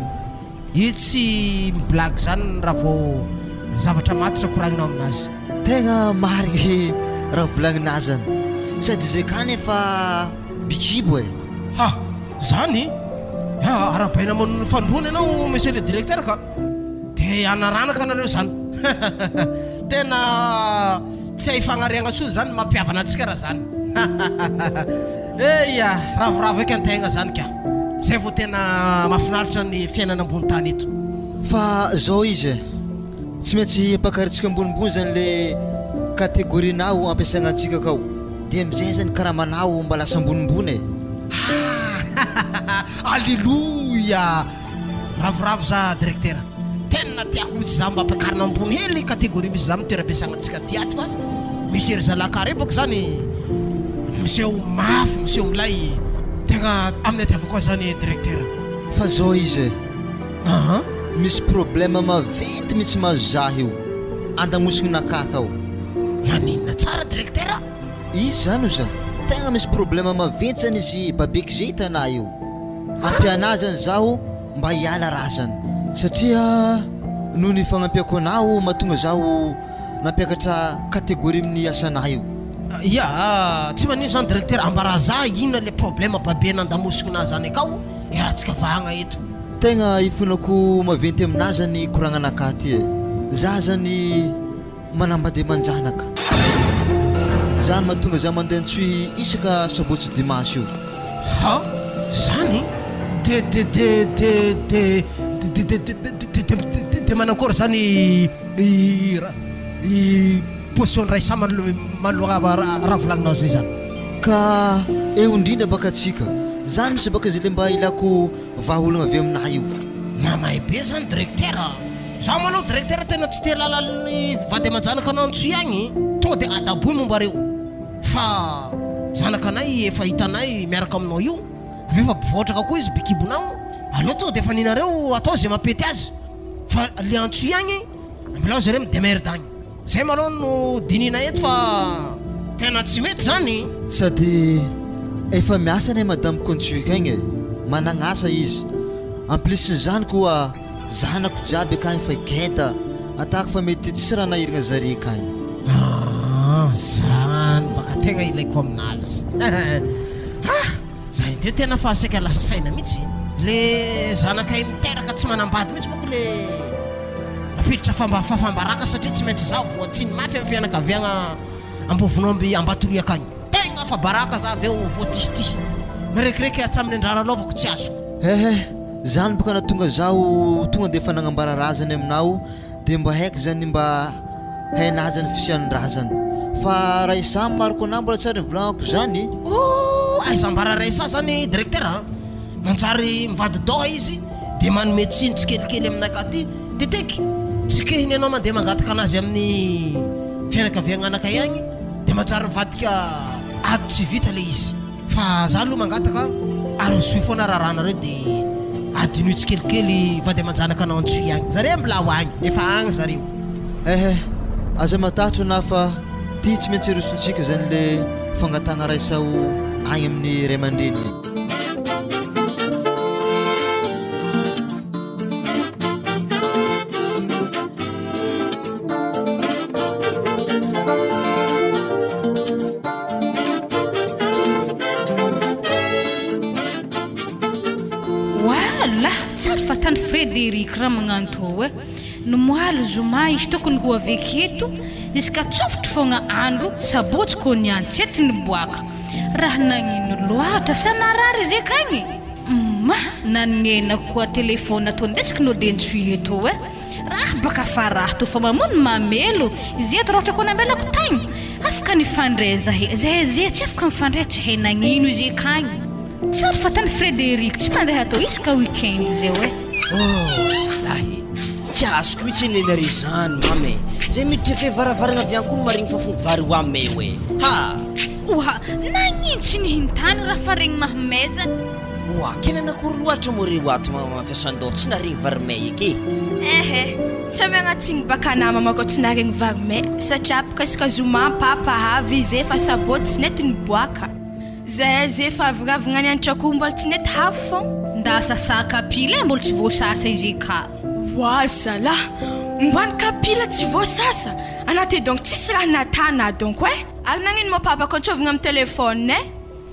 Io tsy mi-blague zany raha vao zavatra matotra koragninao aminazy. Tegna marigny raha volagnina zany. Sady izy akany efa bikibo e. Ha! Zany? Ha! Arahabaina manolo fandroana ianao monsieur le directeur ka. Dia hanaranaka anareo zany. Tena tsy hay fagnariagna tsony zany ny mampihavana antsika raha zany. Eia, ravoravo eky antegna zany ka. Zay vao tena mahafinaritra ny fiainana ambony tany eto. Fa zao izy e, tsy maintsy ampakarintsika ambonimbony zany le catégorie-nao ampiasaigna antsika kao, dia amizay zany karamanao mba lasa ambonimbony e. Hahahaha! Alléluia! Ravoravo za directeur. Tena tiako mitsy za mba ampiakarina ambony hely catégorie misy za am toeram-piasagna antsika aty ato fa misy ery zalahy carré bôka zany miseho mafy miseho milay tegna amin'ny atiavako azy zany directeur. Fa zao izy e, Aha. misy problème maventy mitsy mahazo za io, andamosogninakahy kao. Maninona tsara directeur a? Izy zany oza tegna misy problème maventy zany izy babeky zay hitanà io. Ampianà zany zaho mba hiala razana satria noho ny fagnampiako anao mahatonga zaho nampiakatra catégorie amin'ny asanà io. Ya, tsy manino zany directeur, ambarà za inona le problème babe nandamosogna zany akao iarahantsika vahagna eto. Tegna ifonako maventy aminà zany koragnanakà ty e, za zany Manambady aman-janaka. Zany mahatonga za mandeha antsohihy isaka sabotsy dimanche io. Ha? Zany? De de de de de de de de de de de de manakory zany i ra i position Raissa manoloana raha volagninao zay zany? Ka eo indrindra baka atsika. Zany mitsy baka zay le mba ilako vahaolagna avy aminah io. Mamay be zany directeur a! Zaho malou directeur tena tsy te halala ny vady aman-janaka anao antsoy agny, tonga de adaboy momba reo fa zanakanay efa hitanay miaraka aminao io, avy eo efa bivotraka koa izy bikibonao, aleo tonga de efa ninareo atao ze mampety azy fa le antsoy agny ambilao zareo mi demerde agny. Zay malou no dinihina eto fa tena tsy mety zany. Sady efa miasa anie madame Kontsuk agny e, managn'asa izy, en plus n'izany koa zanako jiaby akagny fa geda, atako fa mety tsisy raha nahirigna zare akagny. Aa zany baka tegna ilaiko aminazy ah! Za indray tena fa saika lasa saina mihitsy. Le zanakay miteraka tsy manambady mihitsy manko le mampiditra famba fafambaraka satria tsy maintsy za voatsiny mafy amin'ny fianakaviagna Ambovon'omby Ambatoriaka agny. Tegna afa-baraka za avy eo voatihitihy. Mirekireky hatramin'ny andraralaovako tsy azoko. Hehe, zany boka nahatonga zaho tonga de efa nagnambara razany aminao Dia mba haiko zany mba hainaza ny fisian'ny razana. Fa raha izaho mariko anah mbola tsary nivolagnako zany. Ooh aiza ambara Raissa zany directeur a! Manjary mivadi-doha izy dia manome tsiny tsikelikely aminakahy aty, teteky tsikehiny ianao mandeha mangataka anazy amin'ny fianakaviagnanakay agny dia manjary mivadika ady tsy vita le izy. Fa za aloha mangataka arosoy foana raharahanareo de adinoy tsikelikely vady aman-janaka anao antsoy agny zare mbola ho agny efa agny zareo. Ehe, aza matahotra anah fa ty tsy maintsy arosontsika zany le fangatahagna raisao agny amin'ny ray aman-dreniny. Allah, tsary fa tany Frédéric raha magnano tô e. Nomoaly zoma izy tokony ho avy aketo, jusqu'à tsofotro fogna andro sabotsy ko niany tsy ety niboaka. Raha nagnino loatra sa narary izy akagny? Humm, nagnena koa téléphone tô ndesiko nody antsoy eto e. Raha baka fa raha tô fa mamono mamelo izy eto raha ohatra koa namelako tagny afaka nifandray zahay, zahay ze tsy afaka mifandray tsy hay nagnino izy akagny. Tsary fa tany Frederic tsy mandeha atao isaka week-end zao eh. Oh zalahy e! Tsy azoko mihitsy anie nareo zany mama e! Zay miditra ake varavaragna avy any koa no maregny fofogny vary ho ame eo e! Ha! Oa! Nagnino tsy nihintany raha fa regny mahomeza? Oa! Ke nanakory loatra moa reo ato fiasandoha tsy naregny vary may eke? Ehe! Tsy amiagna tsigny baka namana koa tsy naregny vary may satria bka isaka zoma papa avy izy efa sabotsy tsy nety niboaka. Zahay ze efa avy ravigna nianatra koa mbola tsy nety hafo fô. Nda sasa kapila e mbola tsy voasasa izy ka. Oa zalah! Mboany kapila tsy voasasa? Anah te donc tsisy raha natana donc eh! Ary nagnino moa papa ko antsovigna am telephone eh?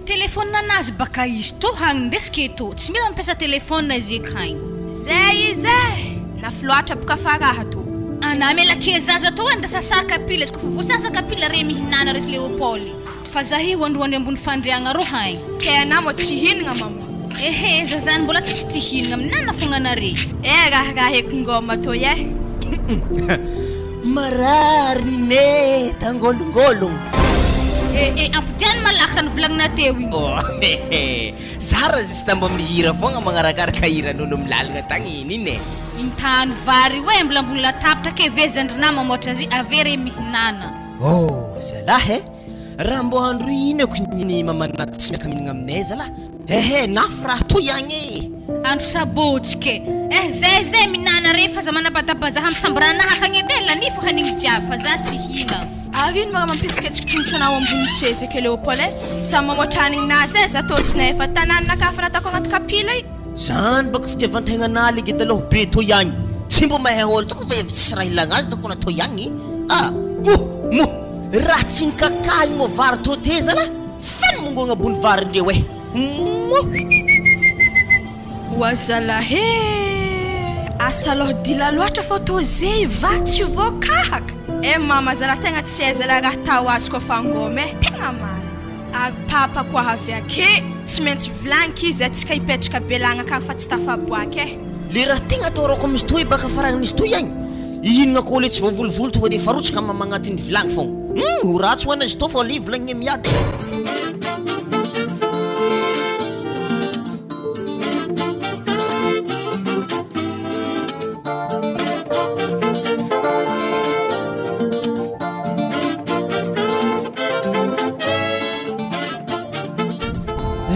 Telephone anazy baka izy tô hagny ndesiko eto, tsy mila mampiasa telephone izy akagny. Zay izy eh! Lafo loatra boka fa raha tô. Anah mela ke zaza tô nda sasa kapila izy kofa voasasa kapila re mihinana resy Léopold. Fa za hi hoandroandry ambony fandriagna rô hay. Kay anah moa tsy hihinagna mama. Ehe za zany mbola tsisy ty hihinagna minana fogna anare. Eh raha raheko ngôma toy eh. Marary ny ne tangolongologno. Eh eh ampodiano malaky raha nivolagnina teo igny. Oh hehe za raha juste mba mihira fogna magnarakaraka hiran'olo am lalagna tagny iny iny e. Intany vary io eh mbola ambony latabatra ke ve zandrinah mamoatra azy ave re mihinana. Oh zalahy eh. Raha mbô andro inako ny mamanà tsy miaka mihinagna aminay zalah ehe nafy raha toy agny e. Andro sabotsy ke eh zay zay minana re fa za manabadaba za hamsamborana akagny edy e lany fo hanigny jiaby fa za tsy hihina. Ary ino ma raha mampihetsiketsika tongotro anao ambony seza ke Léopold e? Samy mamoatra hanigninazy e, za tô tsy nahefa tanàna ka efa natako agnaty kapila i. Zany baka fitiavantegna anah le gedaloha be toy agny tsy mbô mahay ôlo tokoa fa efa tsisy raha ilagna azy dônko anah toy agny ah oh moh. Raha tsy nikakahiny moa vary tô te zalah feno mongo agnabony vary ndreo eh moa. Oa zalah eh! Asa aloha dila loatra fô tô zey vary tsy voakahaka eh mama zalah tegna tsy hay zalah raha atao azy kôfa angôma eh tegna marina ary papa koa avy ake tsy maintsy vilagniky izy atsika hipetraka belagna akagny fa tsy tafaboaka eh. Le raha tegna atahorako amin'izy toy baka faragnin'izy toy agny, ihinagna akôho le tsy voavolovolo tonga de efa rotsaka am agnatin'ny vilagny fogna. Hum ho ratsy ho an'izy tô fa le volagniny miady e.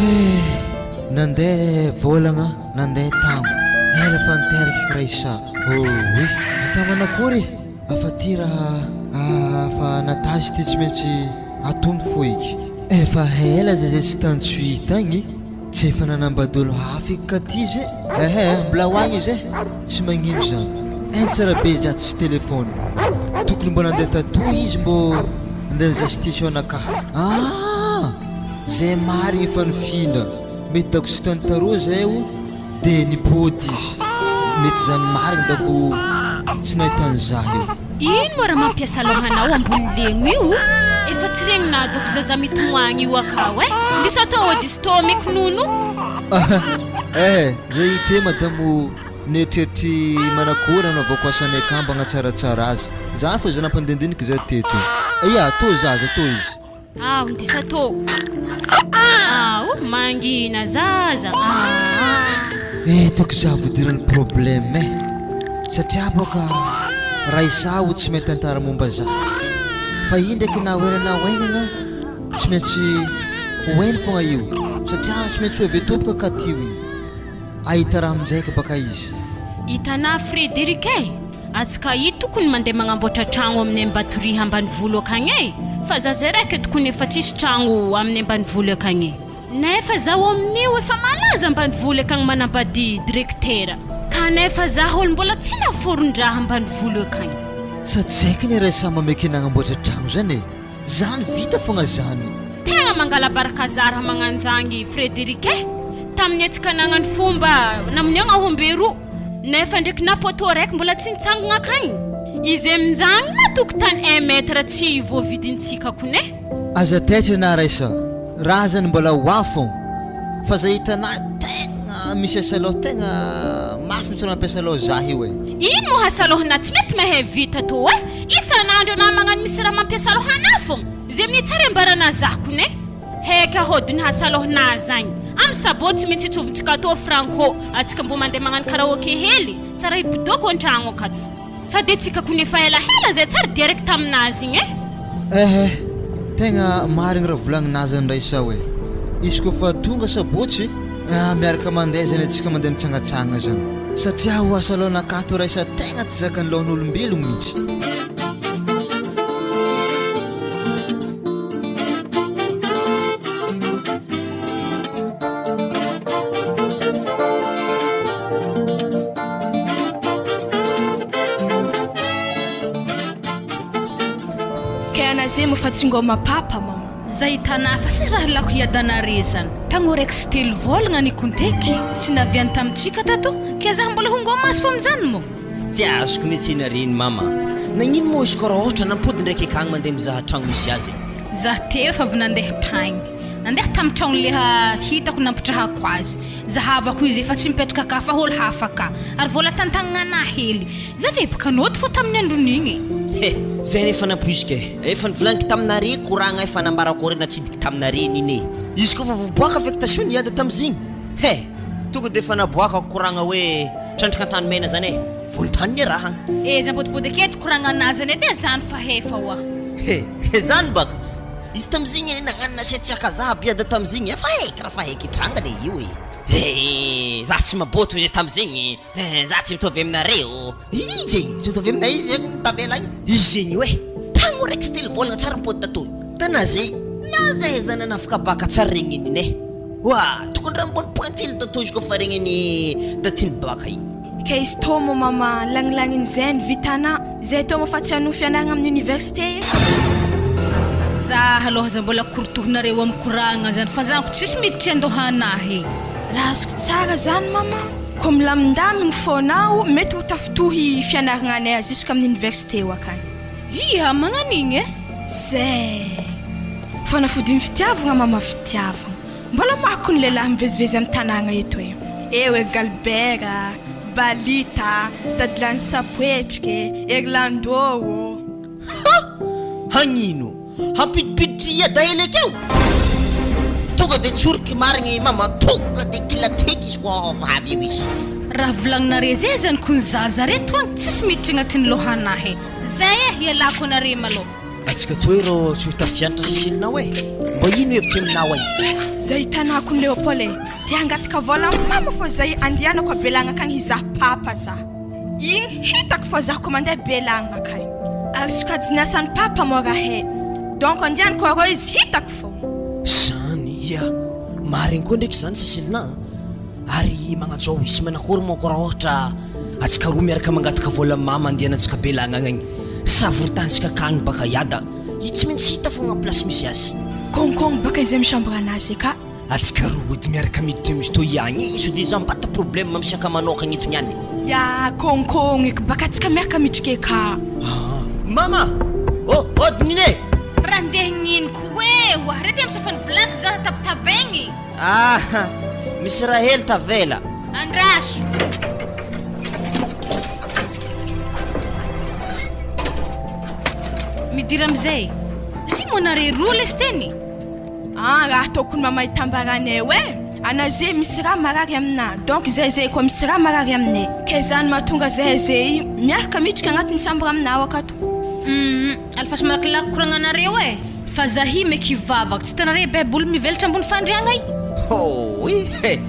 Eh! Nandeha vôlagna Nandeha tamo. Ela fa niteraka i Raissa. Ooii. Atao manakory e? Afa ty raha afa natazy ty tsy maintsy atombo fo eky. Efa ela zay zay tsy tany Tsuy tagny, tsy efa nanambady olo hafa eky ka ty ze. Ehe, mbola ho agny izy e, tsy magnino zany. Entsara be za tsisy telephone. Tokony mbo nandeha tatoy izy mbô nandeha nizaha situation nakahy. Aa! Zay marigny efa nifindra. Mety dako tsy tany taroa zay o de nipody izy mety zany marigny dako tsy nahitany zah io. Ino moa raha mampiasa lohanao ambony legno io? Efa tsy regninà doko zaza mitomoagny io akao eh! Ndiso atao odisto mikinono. Eh zay ity madamo nieritreritry manakory hanaovako asanay akamba hagnatsaratsara azy zany fô zay nampandinidiniky zay teto ia tô zaza tô izy. Aho ndisa tô Aho mangina zaza ah. Eto aky za vodirany problème eh! Satria boka raha izaho tsy mahay tantara momba za fa io ndraiky na ho ela na ho haingana tsy maintsy ho hainy fogna io satria tsy maintsy ho avy eto boka ka tio igny ahita raha aminjaiky baka izy. Hitanà Frédéric eh! Atsika io tokony mandeha magnamboatra tragno amin'ny Ambatoriha ambanivolo akagny e! Fa za zay raiky tokony efa tsisy tragno amin'ny ambanivolo akagny e! Nefa zaho amin'io efa malaza ambanivolo akagny manambady direktera kanefa zaho olo mbola tsy naforon-draha ambanivolo akagny. Sady tsy haiko ny raha samy mameky nagnamboatra tragno zany e! Zany vita fogna zany. Tegna mangala-baraka zara magnanjagny Frédéric e! tamin'ny antsika nagnano fomba namonoagna aomby roa nefa ndraiky na poteau raiky mbola tsy nitsangagna akagny. Izy aminjagny na tokotany un mètre tsy voavidintsika kony e. Aza taitra na Raissa, raha zany mbola ho avy fô, fa za hitanà tegna misy asa loha tegna mafy mitsy raha mampiasa loha za io e. Ino moa asa lohanà tsy mety mahay vita tô e! Isan'andro anà magnano misy raha mampiasa loha anà fôgna, zay amin'io tsara ambaranà za kony e! Heka hodiny asa lohanà zagny, amy sabotsy mintsy itsovintsika tô Franco, atsika mbô mandeha magnano karaoke hely, tsara hipodoko an-tragno akato. Sady antsika kony efa ela hela zay tsary direct taminazy igny e. Ehe, tegna marigny raha volagninazy any Raissa hoe, izy koa fa tonga sabotsy, ah miaraka mandeha zany antsika mandeha mitsangatsangana zany, satria ho asa lohanakato Raissa tegna tsy zakan'ny lohan'olombelogno mihitsy. Kay anaze moa fa tsy ngôma papa mama. Zay hitanà fa tsy raha lako hiadanare zany. Tagno raiky sy telo vôlagna nikonteky, tsy naviany tamintsika tato, ke zah mbola ho ngôma azy fô aminjany mô? Tsy azoko mihitsy iny ary iny mama. Nagnino moa izy koa raha ôhatra nampody ndraiky akagny mandeha mizaha tragno misy azy e? Zah teo efa avy nandeha tagny. Nandeha tamin'ny tragno leha hitako nampitrahako azy. Zahavako izy efa tsy mipetraka ka fa olo hafa ka. Ary vola tantagnana hely. Za ve boka nôty fô tamin'ny andron'igny e. He! Zay nefa nampoiziko e! Efa nivolaniko taminare koragna efa nambarako are natsidiky taminare niny e! Izy koa fa voaboaka affectation niady tamizigny! He! Tonga de efa naboakako koragna hoe trandraka an-tany mena zany e! Vonontany niarahagna. E! Za mipodipody aketo koragna anazy anie de zany fa hefa oa. He! Zany baka! Izy tamizigny e nagnano nasiatsiaka za aby iada tamizigny efa haiky raha fa haiky hitranga le io e! He! Za tsy maboto izy tamizigny e! Za tsy mitovy aminareo! Izy zegny tsy mitovy aminay izy zegny tavela agny! Izy zegny io e! Tagno raiky sy telo vôlagna tsary mipody tatoy! Ta na zay na zay za nanafaka baka tsary regniny ne! Oa! Tokony raha ambony pointily tatoy izy kôfa regniny datiny baka igny. Ka izy tô moa mama lagnilagniny zay ny vitana zay tô moa fa tsy hanohy fianaragna amin'ny université e. Za aloha aza mbola korotohinareo am koragna zany fa zanko tsisy miditry andohanahy e. Raha azoko tsara zany mama, ko milamindamigny fônao mety ho tafitohy fianaragnanay jusque amin'ny université ho akany. Ia magnan'igny e? Zay! Fanafodin'ny fitiavagna mama fitiavagna. Mbola maro ko ny lehilahy mivezivezy amin'ny tanàgna eto e. Eo ery Galbert a, Balita a, Dadilany Sapoetriky e, Erlando ô. Ha! Hagnino? Hampidipiditry i Adaely akeo? Tonga de tsoriky marigny mama, tonga de kilateky izy koa vavy eo izy. Raha volagninare zay zany ko ny zaza reto agny tsisy miditry agnatin'ny lohanahy e. Zay e, ialako anare malôha. Atsika toy rô tsy ho tafianatra sisininao e! Mba ino hevitry aminao agny? Zay hitanako ny Léopold e! Te hangataka vola am mama fô zay andehanako a Belagna akagny hizaha papa za. Igny hitako fô za ko mandeha Belagna akagny. Ary sokajin'ny asan'ny papa mô raha e! Donc andehanako arô izy hitako fô. Zany ia! Marigny koa ndraiky zany Cecilina a! Ary magnanjao hisy manakory manko raha ohatra atsika roa miaraka mangataka vola am mama andehanantsika belagna agny savorotantsika akagny baka hiada i tsy maintsy hita fogna place misy azy. Kônkôgny baka izay mi chambre anazy eka. Atsika roa ody miaraka miditra am sto iagny sao de za mbata problème misy akamanôkagna eto niany. Ya kônkôgny eky baka atsika miaraka miditra eka. Aa mama ô ody nine. Raha ndeha hignino ko e, oa re ty am safany vilaky za tabatabaigny. Aha! Misy raha hely tavela. Andraso! Midira amizay. Izy moa nare roa lesy teny. Ah raha tokony mama hitambaranay eo e! Ana ze misy raha marary amina donc zay zay koa misy raha marary aminay ke zany mahatonga zahay zay miaraka miditra agnatin'ny chambre aminao akato. Humm alefaso malakilaky koragnanareo e! Fa zahi meky hivavaka tsy hitanare baiboly mivelatra ambony fandriagna i. Hooy he!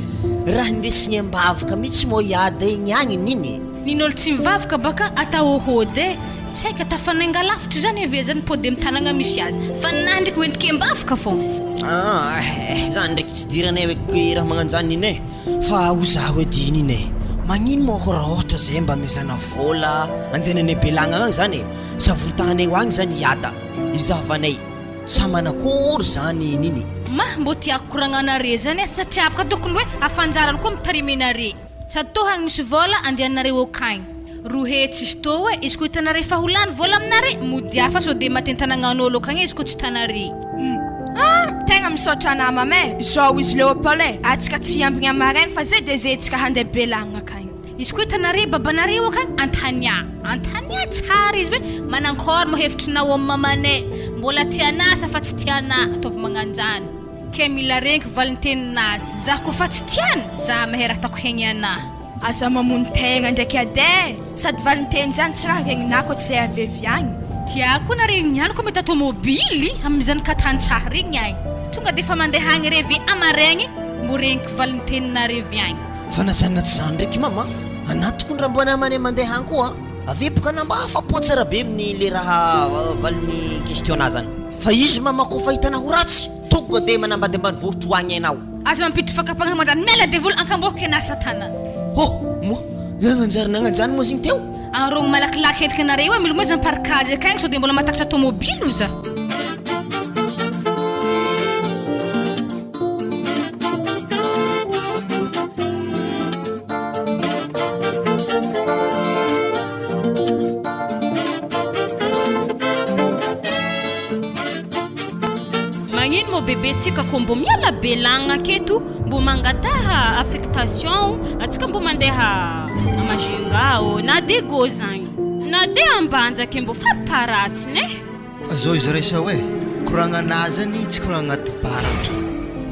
Raha indesigny ambavaka mitsy moa hiady igny agny nini? Nin'olo tsy mivavaka baka atao hody e! Tsy haiko tafanainga lavitra zany ave zany pody am tanagna misy azy fa ninahy ndraiky hoentiko ambavaka fogna. Aa eh zany ndraiky tsy idiranay hoe raha magnanjany nini e! Fa ho zaho edy nini e! Magnino moa ko raha ohatra zay mba amezana vola andehananay belagna agny zany e! Savoritahana eo agny zany hiada. Izahavanay sa manakory zany nini? Ma mbô tiako koragnanare zany e, satria bôka tokony hoe afanjarany koa mitariminare. Sady tô hagny misy vôla andehanareo akagny. Rohe tsisy tô oe, izy koa hitanare fa ho lany vôla aminare, modia fa sao de maty an-tanagnan'ôlo akagny izy koa tsy hitanare. Ah! Tegna misaotra anah mama e! Zao izy Léopold e! Atsika tsy hiambigny amaraigny fa zay de zay tsika handeha Belagna akagny. Izy koa hitanare babanareo akagny Antania, Antania tsara izy hoe manankôry moa hevitrinao am mamanay, mbola tianà sa fa tsy tianà, ataovy magnanjany. Ke mila renky valinteninazy, za koa fa tsy tiany, za mahay raha ataoko hegny anah. Aza mamono tegna ndraiky ady e! Sady valinteny zany tsy raha regninà koa tsy zay avy avy agny. Tiako nareo niany koa mety tômôbily amin'izany ka tantsaha regny agny tonga de efa mandeha agny re ve amaregny mbo regniky valinteninareo avy agny. Fa na zany na tsy zany ndraiky mama anah tokony raha mbo namane mandeha agny koa avy boka anah mba afapo tsara be amin'ny le raha valin'ny question anah zany fa izy mama kofa hitanah ho ratsy tonga de manambady ambanivohitry ho agny enao. Aza mampiditra fakam-pagnahy manjary miala devoly ankamboky anah satana. Oh! Moa nagnanjary nagnanjany moa zegny teo? Arogno malakilaky entiko anareo e, milomay zany parkage akagny sao de mbola mahatakatra tomobile oza. Magnino moa bebe tsika ko mbô miala be lagna aketo mbô mangataha affectation atsika mbô mandeha a Majunga ô na Diego zagny na de Ambanja ke mbô fariparatsiny eh. Zao izy raisa hoe koragnanà zany tsy koragna agnaty bar ato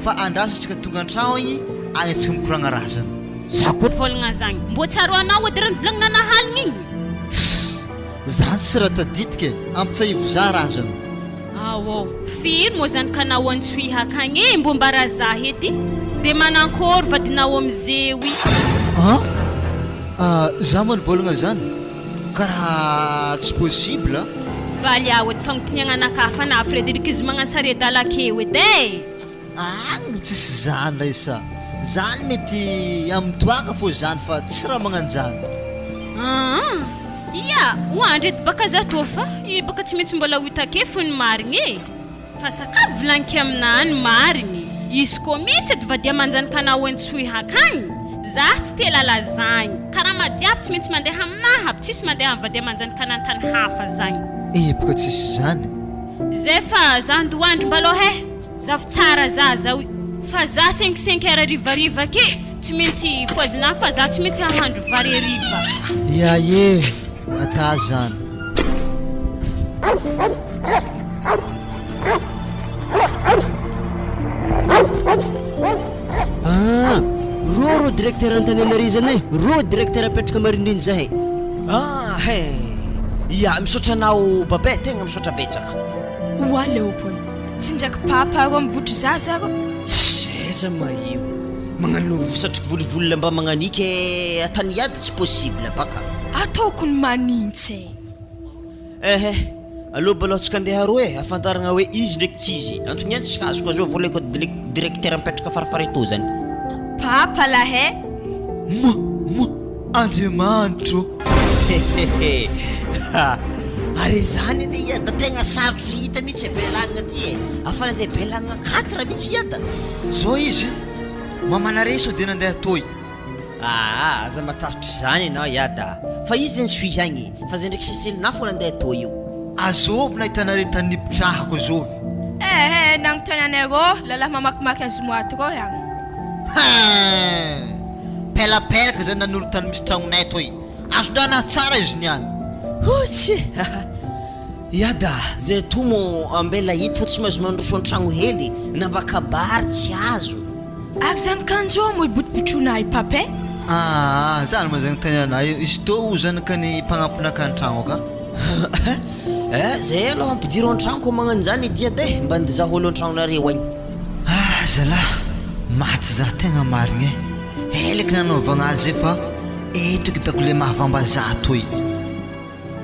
fa andraso tsika tonga antragno agny agny atsika mikoragna raha zany. Za koa. Vôlagna zagny mbô tsaroanao edy raha nivolagnina nahaligny igny? Tssy! Zany tsy raha tadidiko e! Ampitsahivo za raha zany. Aô, firy moa zany ka nao antsoiha akagny e, mbô mbara za edy de manankôry vadinao amizeo i. An! Ah, za moa nivôlagna zany karaha tsy possible a! Valy aho edy fagnotiniagna anakahy fa na Frederic izy magnano sary adala akeo edy e! Agny tsisy zany raisa zany mety amin'ny toaka fô zany fa tsy raha magnanjany. Aa ia hoandry edy baka za tô fa i baka tsy maintsy mbola ho hita ake fo ny marigny e! Fa sakafo volagniky aminah ny marigny izy koa misy edy vadia manjanaka anah hoentsoy hakagny zah tsy te lala zagny karama jiaby tsy maintsy mandeha aminah aby tsisy mandeha amy vadia manjanaka anah antany hafa zagny. Eh boka tsisy zany. Zay fa zah ndoandry mbaloha eh! Zafy tsara za zao fa za cinq cinq heures harivariva ake tsy maintsy fohazina fa za tsy maintsy hahandro vary hariva. Ia e, ata zany. Ah, rô rô directeur Antananarivo zany e, rô directeur apetraka marindriny zahay. Ah he, ia misaotra anao Babè, tegna misaotra betsaka. Oa Léopold, Tsy ndraiky papa rô mibotry zaza rô. Ts'aiza ma io. Magnano satroko volivolona mba magnaniky e ataniady tsy possible baka. Ataoko ny manintsy e. Ehe, aleo mbalôha tsika andeha aroa e, ahafantaragna hoe izy ndraiky tsy izy. Antony ihany tsy azoko azo avao le code de directeur mipetraka afarafara etoa zany. Papa lahy e. Moa moa Andriamanitro ô. Hehehe Ary izany anie ia da tegna sarotry hita mihitsy e Belagna ty e! Afa nandeha Belagna quatre mihitsy ia da. Zao izy, mamanare sao dia nandeha toy. Aa aza matahotry izany ianao ia da, fa izy zany suis agny fa zay ndraiky seselinah fô nandeha toy io. Azovy nahitanare tany nipitrahako azovy. Ehe nagnontany anay rô lalahy mamakimaky azomoaty rô iagny. Hein! Pelapelaka zany nanoro tany misy tragnonay toy. Azon-drana tsara izy niany. Hotsy haha. Ya da, zay toa mo ambela hita fa tsy mahazo mandroso an-tragno hely na mba kabary tsy azo. Ary zany kanjo mo ibotrobotroina ahy pape? Aa zany moa zany tany anay io, izy toa ho zanaka ny mpagnampinaka an-tragno ka. Eh, zay aloha ampidiro an-tragno ko magnano zany i Diada eh, mba andezaho olo an-tragnonareo agny. Ah zalah, maty zah tegna marigny eh, helaky nanaovagna azy zay fa eto eky dako le mahavambazaha toy.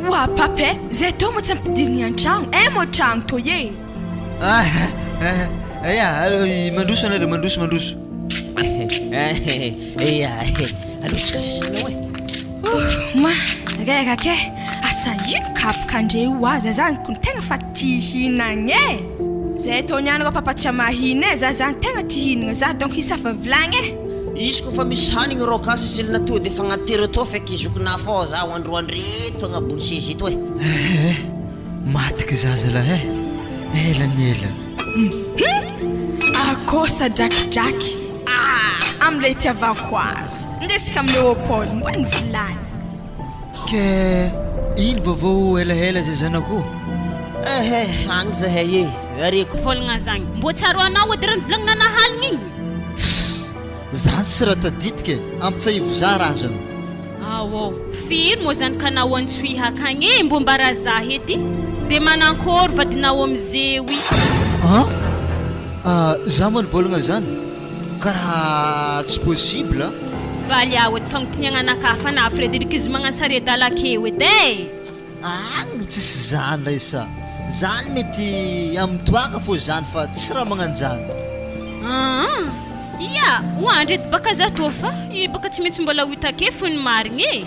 Oa pape, zay tô moa tsy ampidirigny an-tragno, eh moa tragno tô e. Ah eh, ya, mandroso anareo, mandroso mandroso. Ya, aleo tsika sisiny e. Ouh, ma, reraka e, asa ino kapoka ndre io aza zany ko tegna fa tia hihinagna e. Zay tô niany rô papa tsy amahina e, za zany tegna tia hihinagna za donc hisafa vilagny e. Izy koa fa misy hanigny rô ka seselina tô de fagnatero tô feky zokinah fô zaho androandreto agnabony seza eto e. Eh eh, maty ky zaza lahy eh, ela ny ela. Hum akosa drakidraky ah amle itiavako azy, ndesiko am Léopold mba ny vilany. Ke ino vaovao elaela zay zanako o? Eh eh, agny zahay e, areko. Vôlagna zagny. Mbô tsaroanao edy raha nivolagnina nahaligny igny? Tssy! Zany tsy raha tadidiko e! Ampitsahivo za razana. Aô, firy moa zany ka nao antsoiha akagny e, mbô mbara za edy de manankôry vadinao amizeo i. An! Ah, za moa nivôlagna zany? Karaha tsy possible a! Valy aho edy fagnotiniagna anakahy fa na Frederic izy magnano sary adala akeo edy e! Agny tsisy zany raisa, zany mety amin'ny toaka fô zany fa tsy raha magnanjany. Aa! Ia! Hoandry edy baka za tô fa i baka tsy maintsy mbola ho hita ake fo ny marigny e!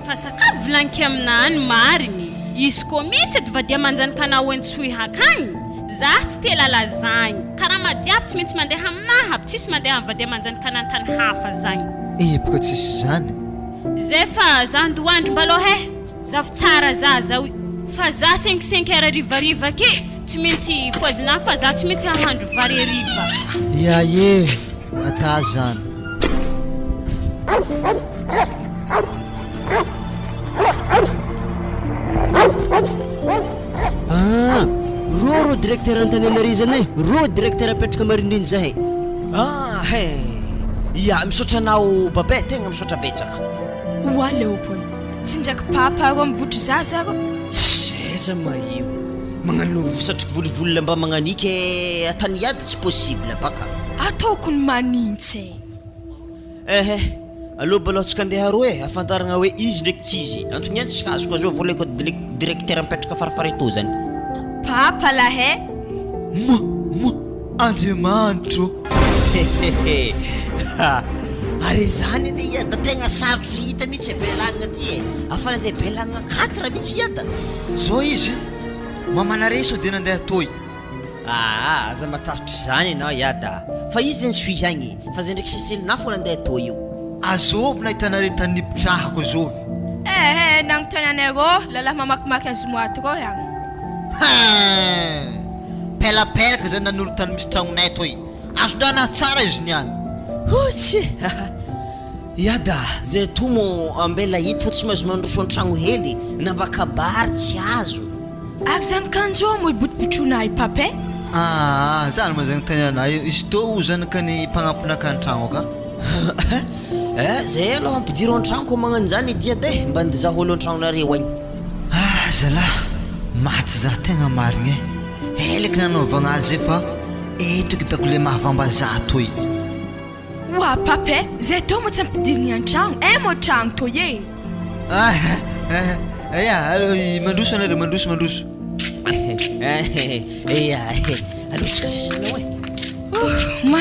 Fa sakafo volagniky aminah ny marigny, izy koa misy edy vadia manjanaka anao antsoy hakagny, zah tsy te lala zagny, karama jiaby tsy maintsy mandeha aminah aby, tsisy mandeha am vadia manjanaka anah antany hafa zagny. Epoka tsisy zany. Zay fa zah ndoandry mbalôha eh, zavo tsara zah zao fa zah cinq cinq heures harivariva ake tsy maintsy fohazinah fa zah tsy maintsy hahandro vary hariva. Ia eh, ata zany. Ah, rô rô directeur Antaninarizana e, rô directeur apetraka marindriny zahay. Ah he, ia misaotra anao Babè, tegna misaotra betsaka. Oa Léopold, tsy ndraiky papa rô mibotry zaza rô. Tssy, aiza ma io, magnano satroky volivolona mba magnaniky e, ataniady tsy possible baka. Ataoko ny manintsy e. Ehe, aleo mbalôha tsika andeha aroa e, ahafantaragna hoe izy ndraiky tsy izy. Antony ihany tsy azoko azo avy le code de directeur mipetraka afarafara etoa zany. Papa lahy e! Moa! Moa! Andriamanitro ô! Hehehe ha! Ary izany anie iada tegna sarotro hita mihitsy e Belagna ty e! Afa nandeha Belagna quatre mihitsy iada. Zao izy, mamanareo sao dia nandeha toy. Aa aza matahotra izany ianao iada a! Fa izy zany suis agny e! Fa zay ndraiky seselinah fona andeha toa io. Azovy nahitanareo tany nipitrahako azovy. Eh eh nagnontany anay rô lalahy mamakimaky azomoaty rô iagny. Hein! Pelapelaka zany nanoro tany misy tragnonay toy. Azon-dranahy tsara izy niany. Hotsy! Iada a! Zay toa mo ambela hita fa tsy mahazo mandroso an-tragno hely na mba kabary tsy azo. Ary zany kanjo moa ibotrobotroina ahy pape? Aa zany moa zany tany anay io, izy tô o zanaka ny mpagnampinaka an-tragno ka. Eh, zay aloha ampidiro an-tragno ko magnano zany i Diada eh, mba andizaho olo an-tragnonareo agny. Ah zalah, maty zah tegna marigny eh, helaky nanaovagna azy zay fa eto eky dako le mahavambazaha toy. Oa pape, zay tô moa tsy ampidirigny an-tragno, eh moa tragno tô e. Ah eh ya, mandroso anareo, mandroso mandroso. Ya, aleo tsika sisiny e. Ouh ma,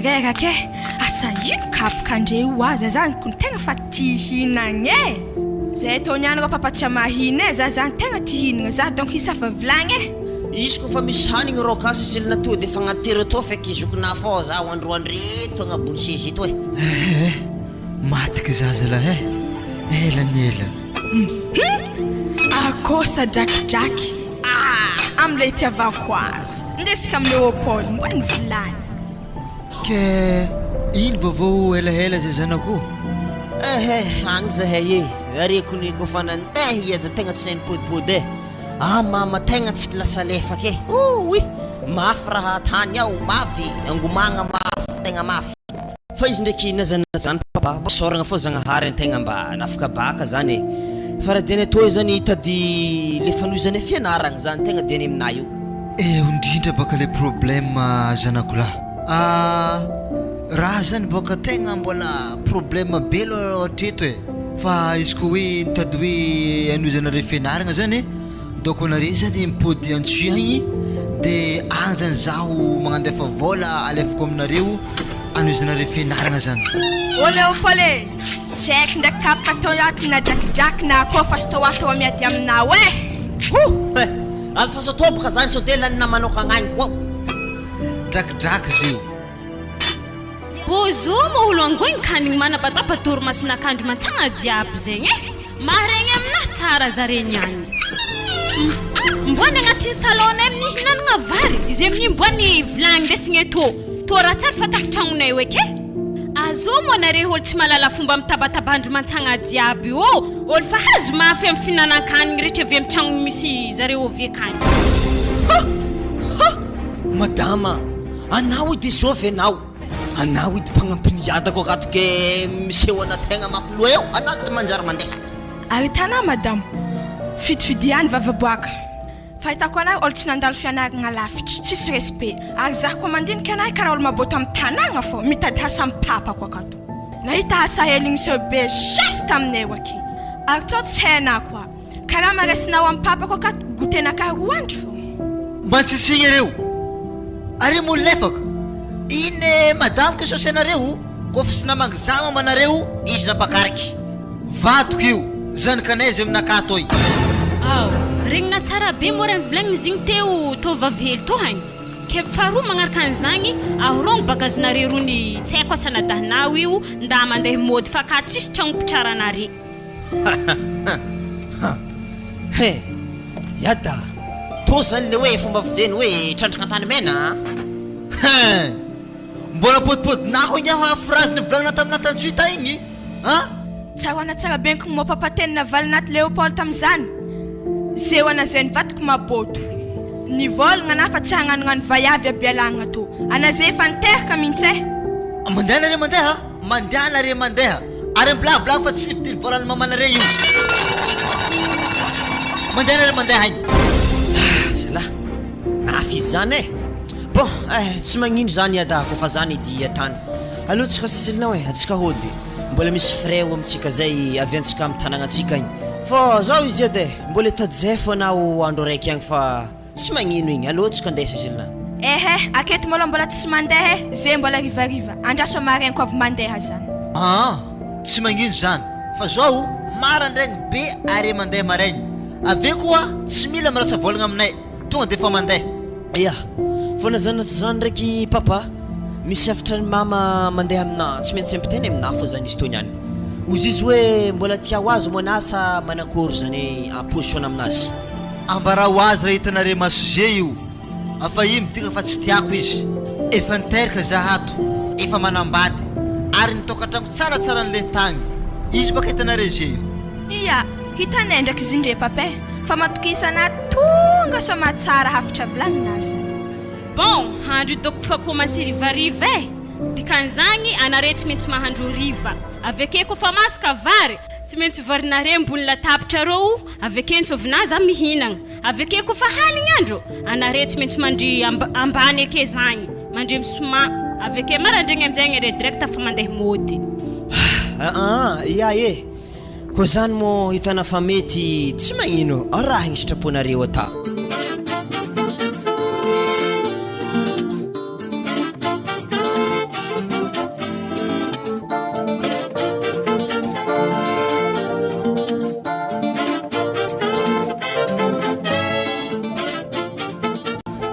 reraka e, asa ino kapoka ndre io aza zany kony tegna fa tia hihinagna e. Zay tô niany rô papa tsy amahina e, za zany tegna tia hihinagna za donc hisafa vilagny e. Izy koa fa misy hanigny rô ka seselina tô de fagnatero tô feky zokinah fô zaho androandreto agnabony seza eto e. Eh eh, maty ky zaza lahy eh, ela ny ela. Hum akosa drakidraky ah amle itiavako azy ndesiko am Léopold mba ny vilany. Ke ino vaovao elaela zay zanako o? Eh eh agny zahay e, areko ny kôfa nandeha iha da tegna tsy nahay nipodipody eh. Ah mama tegna tsy lasa lefaka e! Ouii! Mafy raha tany ao, mafy, angomagna mafy, tegna mafy. Fa izy ndraiky na zany na zany papa, mba isaoragna fô Zagnahary antegna mba nafaka baka zany e! Fa raha diany atoy zany hitady le fanohizana fianaragna zany tegna diany aminah io. Eo indrindra baka le problème zanako lahy ah! Raha zany boka tegna mbola problème be aloha hatreto e! Fa izy koa hoe nitady hoe hanohizanareo fianaragna zany donc nareo zany mipody Antsohihy agny de agny zany zaho magnandefa vôla alefako aminareo hanohizanareo fianaragna zany. Ô Léopold e! Tsy haiko ndraiky kapoka atao ato na drakidraky na akoho fa tsy tô ato miady aminao e! Ho! Alefaso atao boka zany sao de lany namanao kagnagny koa. Drakidraky zio. Bozo moa olo angoigny kanigny manabataba torimason'akandro mantsagna jiaby zegny e! Maharegny aminahy tsara zare niany. Mboany agnatin'ny salon-nay mihinanagna vary, izy amin'igny mboany vilagny ndesigny etô. Tô raha tsary fatako tragnonay eo eky e! Azô moa nare olo tsy mahalala fomba mitabatabandry mantsagna jiaby io ô! Olo fa hazo mafy amin'ny fihinanan-kanigny rehetra avy amin'ny tragnony misy zareo avy akany. Ha! Ha! Madama, anao edy zovy anao? Anao edy mpagnampy ny adako akato ke miseho ana tegna mafy loha eo, anao edy manjary mandeha. Ary hitanao madama, fidifidy ihany vava boaka. Fahitako anahy olo tsy nandalo fianaragna lavitry, tsisy respect, ary zah koa mandinika anahy karaha olo maboto am tanagna fô mitady asa am papako akato. Nahita asa hely miseho be geste aminay eo aky. Ary tsao tsy hainà koa. Karama raisinao am papako akato goûter-nakah roa andro fô. Mba tsisy ireo. Ary molefaka. Ine madame ko saosy anareo kofa tsy namangy za mamanareo izy nampakariky. Vadiko io zanakanay zay aminakahy toy. Ao, regnina tsara be moa raha nivolagniny izy igny teo tô vavy hely tô hagny. Ke faharoa magnaraka an'izagny, ahorogno bagazinare rony tsy haiko asa anadahinao io nda mandeha mody fa ka tsisy tragno mpitraranare. He! Yada! Tô zany le hoe fomba fiteny hoe trandraka an-tany mena a! Hein! Mbola podipodinako ingahy phrase nivolagnina taminà tantsoita igny a! Tsaroana tsara be ny mot papa teny navalinaty Léopold tamizany, zeo ana zay nivadiko maboto. Nivolagna ana fa tsy hagnanognano vaiavy aby ialagna tô. Ana zay efa niteraka mintsy eh. Mandehana re mandeha, mandehana re mandeha, ary ampilavolavo fa tsy nividiany volan'ny mamanareo io. Mandehana re mandeha agny. Ah zalah, mafy izy zany eh! Bon eh, tsy magnino zany adahako fa zany edy tany. Aleo tsika sesilinao eh, atsika hody. Mbola misy frais ho amintsika zay avy antsika amin'ny tanagnantsika agny. Fa zao izy edy eh, mbola hitady zay fo anao andro araiky agny fa tsy magnino igny, aleo tsika andeha sesilina. Ehe, aketo malôha mbola tsy mandeha eh, ze mbola harivariva, andraso maraigny ko avy mandeha zany. Aa, tsy magnino zany, fa zao marandraigny be are mandeha maraigny, avy eo koa tsy mila miratsa vôlagna aminay, tonga defa mandeha. Ya, fa na zany na tsy zany ndraiky papa, misy hafatra ny mama mandeha aminà, tsy maintsy ampitainy aminà fô zany izy tô niany. Ozy izy hoe mbola tia ho azy moa anà sa manakôry zany position aminazy? Ambarao azy raha hitanareo maso ze io fa io midika fa tsy tiako izy. Efa niteraka za ato, efa manambady ary ny tokantragno tsaratsara anle tagny. Izy baka hitanareo ze io. Ia, hitanay ndraiky izy ndre papa eh. Fa matokisa anah tonga soamatsara hafatra volagnina aza. Bon, handro doko fa commence rivariva eh! Dikan'izagny anare tsy maintsy mahandro riva, avy ake kofa masaka vary, tsy maintsy varinare ambony latabatra reo, avy ake antsovina za mihinagna, avy ake kofa haligny andro, anare tsy maintsy mandry ambany ake zagny, mandry amy ciment, avy ake marandregny amizay agnare direct fa mandeha mody. Aa ia e! Koa zany moa hitana fa mety tsy magnino raha igny sitraponareo ata.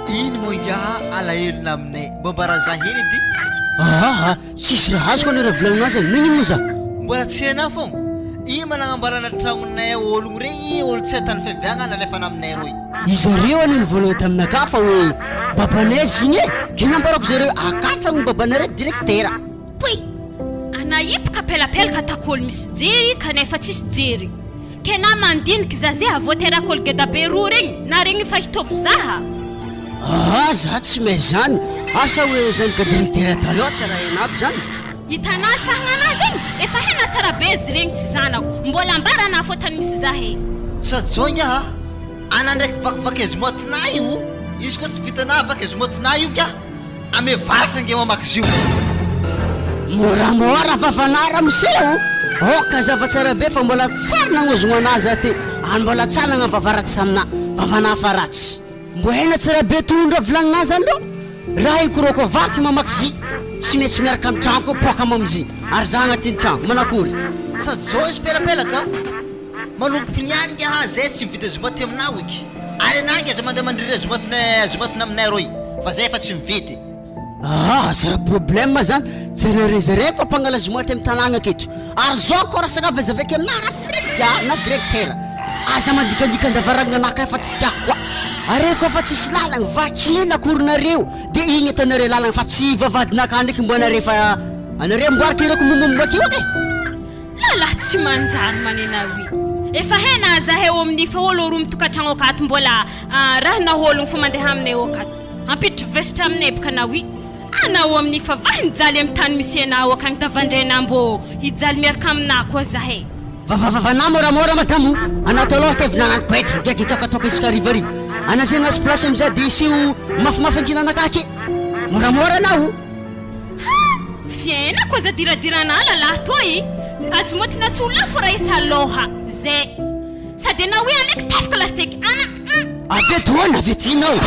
Ino moa ingaha alahelona aminay mba mba raha za hely edy. Aa Tsisy raha azoko anie raha volaninao zany, nagnino moa za? Mbola tsy hainao fô, ino ma nagnamboarana tragnonay ologno regny, olo tsy hay tany fiaviagna nalefana aminay roy. Izareo anie nivolagna taminakahy fa hoe babanay izy igny e, ke nambarako zareo hoe akà tragnon'i babanareo direktera. Poii! Anahipoka pelapelaka ataoko olo misy jery kanefa tsisy jery. Tena mandiniky za ze avoaterako olo gedabe roa regny na regny fa hitovy zaha. Aa za tsy mahay zany, asa hoe zanaky directeur taloha tsy raha hainà aby zany. Hitanà ny fahagnanà zegny? Efa hainà tsara be zy regny tsy zanako, mbola ambaranà fô tany misy za he. Sady zao ingahy a, ana ndraiky vakivaky azimatinà io, izy koa tsy vitanà vaky azimatinà io ingahy. Ame varatra nge mamaky zio. Moramora vavanà ramose o! Aoka zava tsara be fa mbola tsara nagnozogno anà za ty ary mbola tsara nagnano vava ratsy taminà, vavanà fa ratsy. Mbo hena tsara be tondra vilagninà zany rô! Raha ikorako avaratra mamaky zy, tsy maintsy miaraka am tragno koa poaka mamzy ary za agnatin'ny tragno, manakory? Sady zao izy pelapelaka a! Manomboky niany nge ha zay tsy mividy azimaty aminao eky! Ary anah nge aza mandeha mandrira azimatinay azimatina aminay roy fa zay efa tsy mividy. Ah, zara problème zany, jereo zareo fa mpangala zoma aty amin'ny tanàgna aketo. Ary zao koa raha sakafo azavaiko aminà Rafredy a, na directeur, aza mandikandika an-davarangana anakahy fa tsy tiako koa. Are koa fa tsisy lalagna, vakina akory nareo de igny ataonareo lalagna fa tsy vavahadinakahy ndraiky mbo anareo fa anareo amboariko ireo ko mombamomba akeo ake. Lalahy tsy manjary manena oui. Efa hena zahay eo amin'ny fa olo roa mitokatragno akato mbola raha nahologno fo mandeha aminay eo akato. Ampiditry vesatra aminay bka na oui. Anao amin'ny fa vahy nijaly amin'ny tany misy anao akagny tavandrainà mbô hijaly miaraka aminà koa zahay. Vavavavanà moramora madamo o! Anà tao aloha tevy nagnano goetra, migagigaka toaka isaka harivariva. Anà zay nahazo place amizay de hiseho mafimafy anginanakahy ake. Moramora anà o! Ha! Fiainako aza diradiranà lalahy toy! Azo motina tsy ho lafo raha isa lôha! Zay! Sady anao hoe aleoko tafika lasiteky ana an! Avy eto hoana, avy aty nao.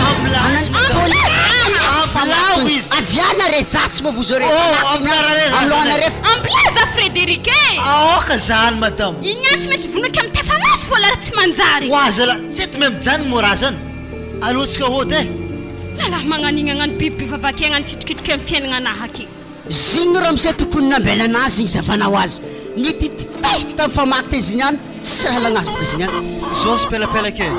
Ambilao izy. Avy any re za tsy mavozo re. Oh, ambilao re. Ambilao za Frédéric e. Aoka zany madame. Igny any tsy maintsy vonoiko amin'ny tafamaso fô lara tsy manjary. Ho aza la, tsy eto mijanona moa raha zany. Aleo tsika hody e. Lalahy magnanigny agnano biby be vavake agnano titrikitriky amin'ny fiaignana anahake. Zigny ramose tokony nambelana azy igny zavanao azy nitititehiko tam famaky te zigny any tsisy raha lagnazy boka zigny any. Zao sipelapelaka e!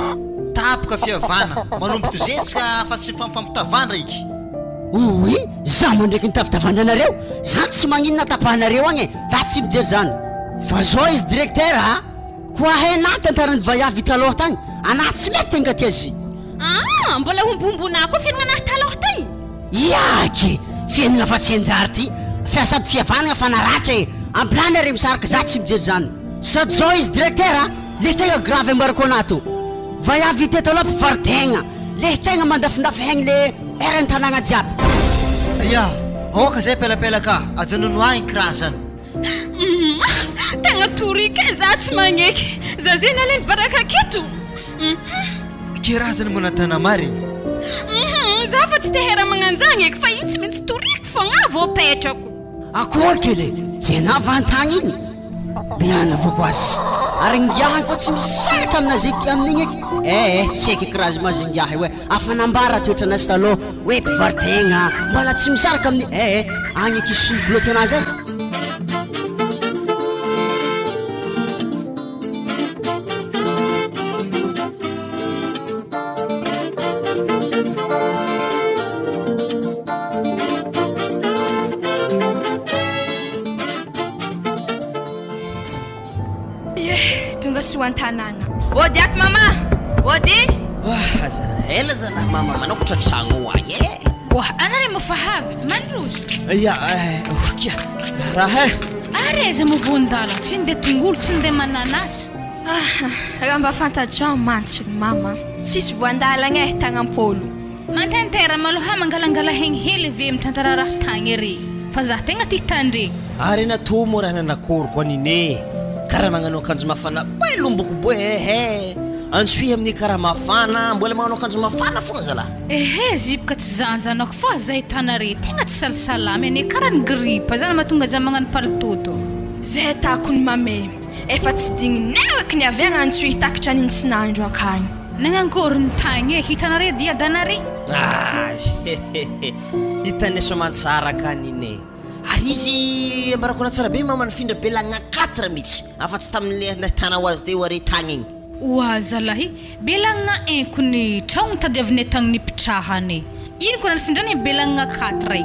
Tapoka fihavana, manomboko zetsika fa tsy mifampitavandra iky. Ouii za mandreky ny tavitavandra anareo za tsy magnino na tapahanareo agny e za tsy mijery zany fa zao izy directeur a! Koa hainà tantaran'ny vaiavy taloha tagny anà tsy mety angaty azy. Aa mbola hombohombonà koa fiaignana taloha tagny. Iaky! Fiainana fa tsy anjary ty fa sady fihavanana fa naratra e! Ampilana re misaraka za tsy mijery zany. Sady zao izy directeur a! Le tegna grave ambarako anah to! Vaiavy teto aloha mpivarotegna le tegna mandafindafy haigny le eran'ny tanagna jiaby. Ya! Aoka zay pelapelaka a! Ajanony agny kiraha zany. Humm tegna toriko e za tsy magneky za zegny alainy baraka aketo humm. Ke raha zany mona tana marigny. Humm za fa tsy te hera magnanjagny eky fa igny tsy maintsy toriko fogna vô apetrako. Akory kely e! Tsy anah vantagny igny Biana avao azy ary ingiahy koa tsy misaraka aminazy amin'igny eky eh eh tsy eky kirazy mazy ingiahy io eh afa nambara toetranazy taloha hoe mpivarotegna mbola tsy misaraka amin'ny eh eh agny eky solobiloty anazy eh. Ie, tonga soa an-tanàgna. Ody ato mama! Ody! Wah, aza ela zalahy mama manokotra tragno agny e. Wah, anare moa fa avy, mandroso. Ya, eh, kia, raharaha eh. Ary aiza moa voan-dalana, tsy ndeha tongolo, tsy ndeha mananasy. Ah, raha mba fantatrao mantsy ry mama, tsisy voan-dalagna e, tagnam-polo. Mantentera maloha mangalangala hegny hely ve mitantara raha tagny ery fa za tegna ty tandregny. Ary natao moa raha nanakôry koa nine karaha magnano akanjo mafana boe lomboko boe ehe antsohihy amin'ny karaha mafana mbola magnano akanjo mafana fogna zalah. Ehe zipoka tsy zanzanako fa zay tanare tegna tsy salsalamy anie karaha ny grippe zany mahatonga za magnano palitô tô. Zay takony mame efa tsy digninay eky ny avy agny antsohihy takatra nintsy nandro akagny. Nagnankory ny tagny e, hitanare dia danare. Ay hehehe hitanay soamantsara ka nine ary izy ambarako anao tsara be mama nifindra be lagna quatre mitsy afa tsy tamin'le nahitanao azy teo are tagny igny. Oa zalahy, be lagna un ko ny tragno nitadiavinay tagny nipitrahane. Ino ko nanifindrany be lagna quatre e?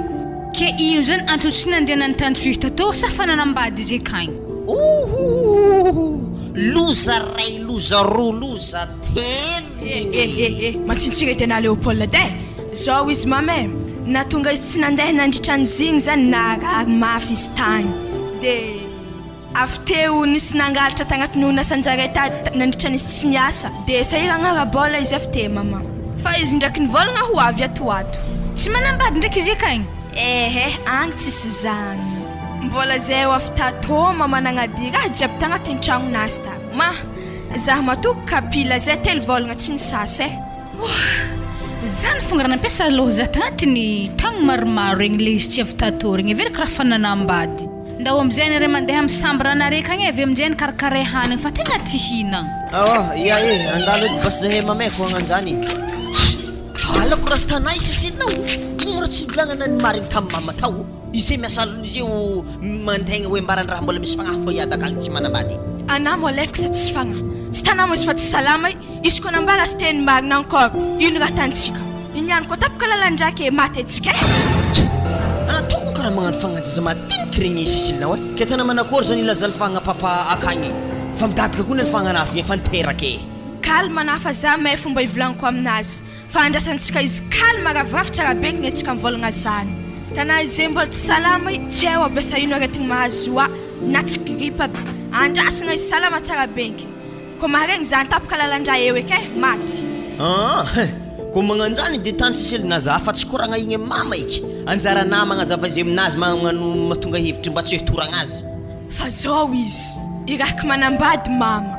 Ke ino zany antony tsy nandehanany tany Suisse tatô sa fa nanambady izy akagny? Ouhouhouhou loza ray loza roa loza telo Eh nini. eh eh eh, matsintsira tena Léopold eh! Zao izy mama eh, nahatonga izy tsy nandeha nandritra ny zigny zany naharary mafy izy tagny, de avy teo nisy nangalatra tagnatin'ny orinasan-jaray ta nandritra ny izy tsy niasa, de sahiragna ara-bola izy avy teo mama, fa izy ndraiky nivolagna ho avy ato ho ato. Tsy manambady ndraiky izy akagny? Ehe, agny tsisy zany. Mbola zay ho avy tato mama nagnadio raha jiaby tagnatin'ny tragnonazy ta. Ma, Zah matoky kapila zay telo vôlagna tsy nisasa eh. Ohh! Zany fogna raha nampiasa aloha za tagnatiny taogno maromaro regny le izy tsy avy tato regny heveriko raha fa nanambady. Ndao amizay anare mandeha amy chambre anare akagny e avy amizay nikarakara hanigny fa tegna ty hihinagna. Aoh, ia e, andalo edy basy zahay mamay ko hagnanjany. Tch! Halako raha tanà i Cécile o! Ino moa raha tsy nivolagnana ny marigny tamy mama tao? Ise miasa ise o mantegna hoe ambaran-draha mbola misy fagnahy fô hiadaka agny tsy manambady. Anà moa lefika sa tsisy fagnahy? Tsy tanà moa izy fa tsy salama i, izy koa nambara sy teny marina encore, ino raha tantsika? Iny ihany koa tapaka lalan-drà ke maty antsika e! Tsa! Anà tokony karaha magnano fagnanjaza madiniky regny Cécile nao e! Ke tena manakôry zany ilaza ny fagna papa akagny fa midadika koa ny fagnanazy igny efa niteraka e! Calme anà fa za mahay fomba ivolagniko aminazy. Fa andrasantsika izy calme ravoravo tsara be gny antsika mivolagna zany. Tanà izay mbola tsy salama i tsy hay aby asa ino aretigny mahazo a na tsy grippe aby. Andrasagna izy salama tsara be nky. Ko maharegny zany tapaka lalan-drà eo eky e, maty. Aa hein! Ko magnanjany de tany tsisy ela na za fa tsy koragna igny am mama eky. Anjaranà magnazava izy aminazy magnano mahatonga hevitry mba tsy hitoragna azy. Fa zao izy, iraky manambady mama.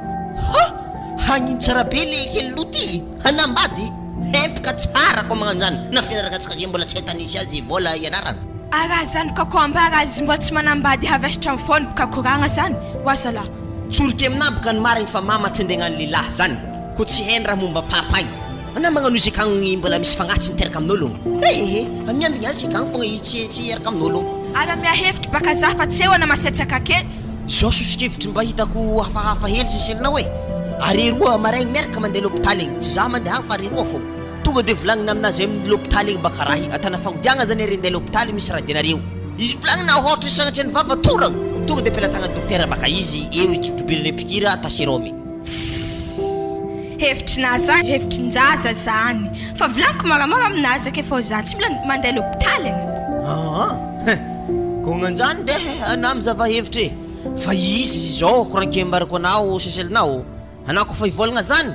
Ha! Hagnino tsara be le kely loha ty? Hanambady? Hempika tsara ko magnano zany na fianaragna antsika ze mbola tsy hay tany misy azy vola ianaragna. Araha zany ka ko ambara azy mbola tsy manambady havesitra am fone bka koragna zany wa zalah. Tsoriky aminah bka ny marigny fa mama tsy andeha agnano lehilahy zany ko tsy hainy raha momba papa igny. Anah magnano izy akagny mbola misy fagnahy tsy niteraka amin'ologno. Ehe miambigny azy akagny fogna izy tsy tsy hiaraka amin'ologno. Ara miahevitry baka zah fa tsy eo ana masetsaka kely. Zao sosokevitry mba hitako hafahafa hely seselinao e! Are roa maraigny miaraka mandeha lopitaly egny, tsy za mandeha agny fa are roa fô. Tonga de volagnina aminazy amin'ny lopitaly egny baka raha igny, atana fagnodiagna zany are ndeha lopitaly misy radianareo. Izy volagnina ôhatra sagnatria ny vava toragna, tonga de ampelatagna dokotera baka izy eo itsotsobiriny pikira ata serômy. Tssy! Hevitrinà zany, hevitrin-jaza zany. Fa volagniko moramora aminazy ake fô za tsy mila mandeha lopitaly agny. Aa! Hein! Kognanjany de anà mizava hevitra e! Fa izy izao koranke ambarako anao seselinao, anà kofa hivolagna zany,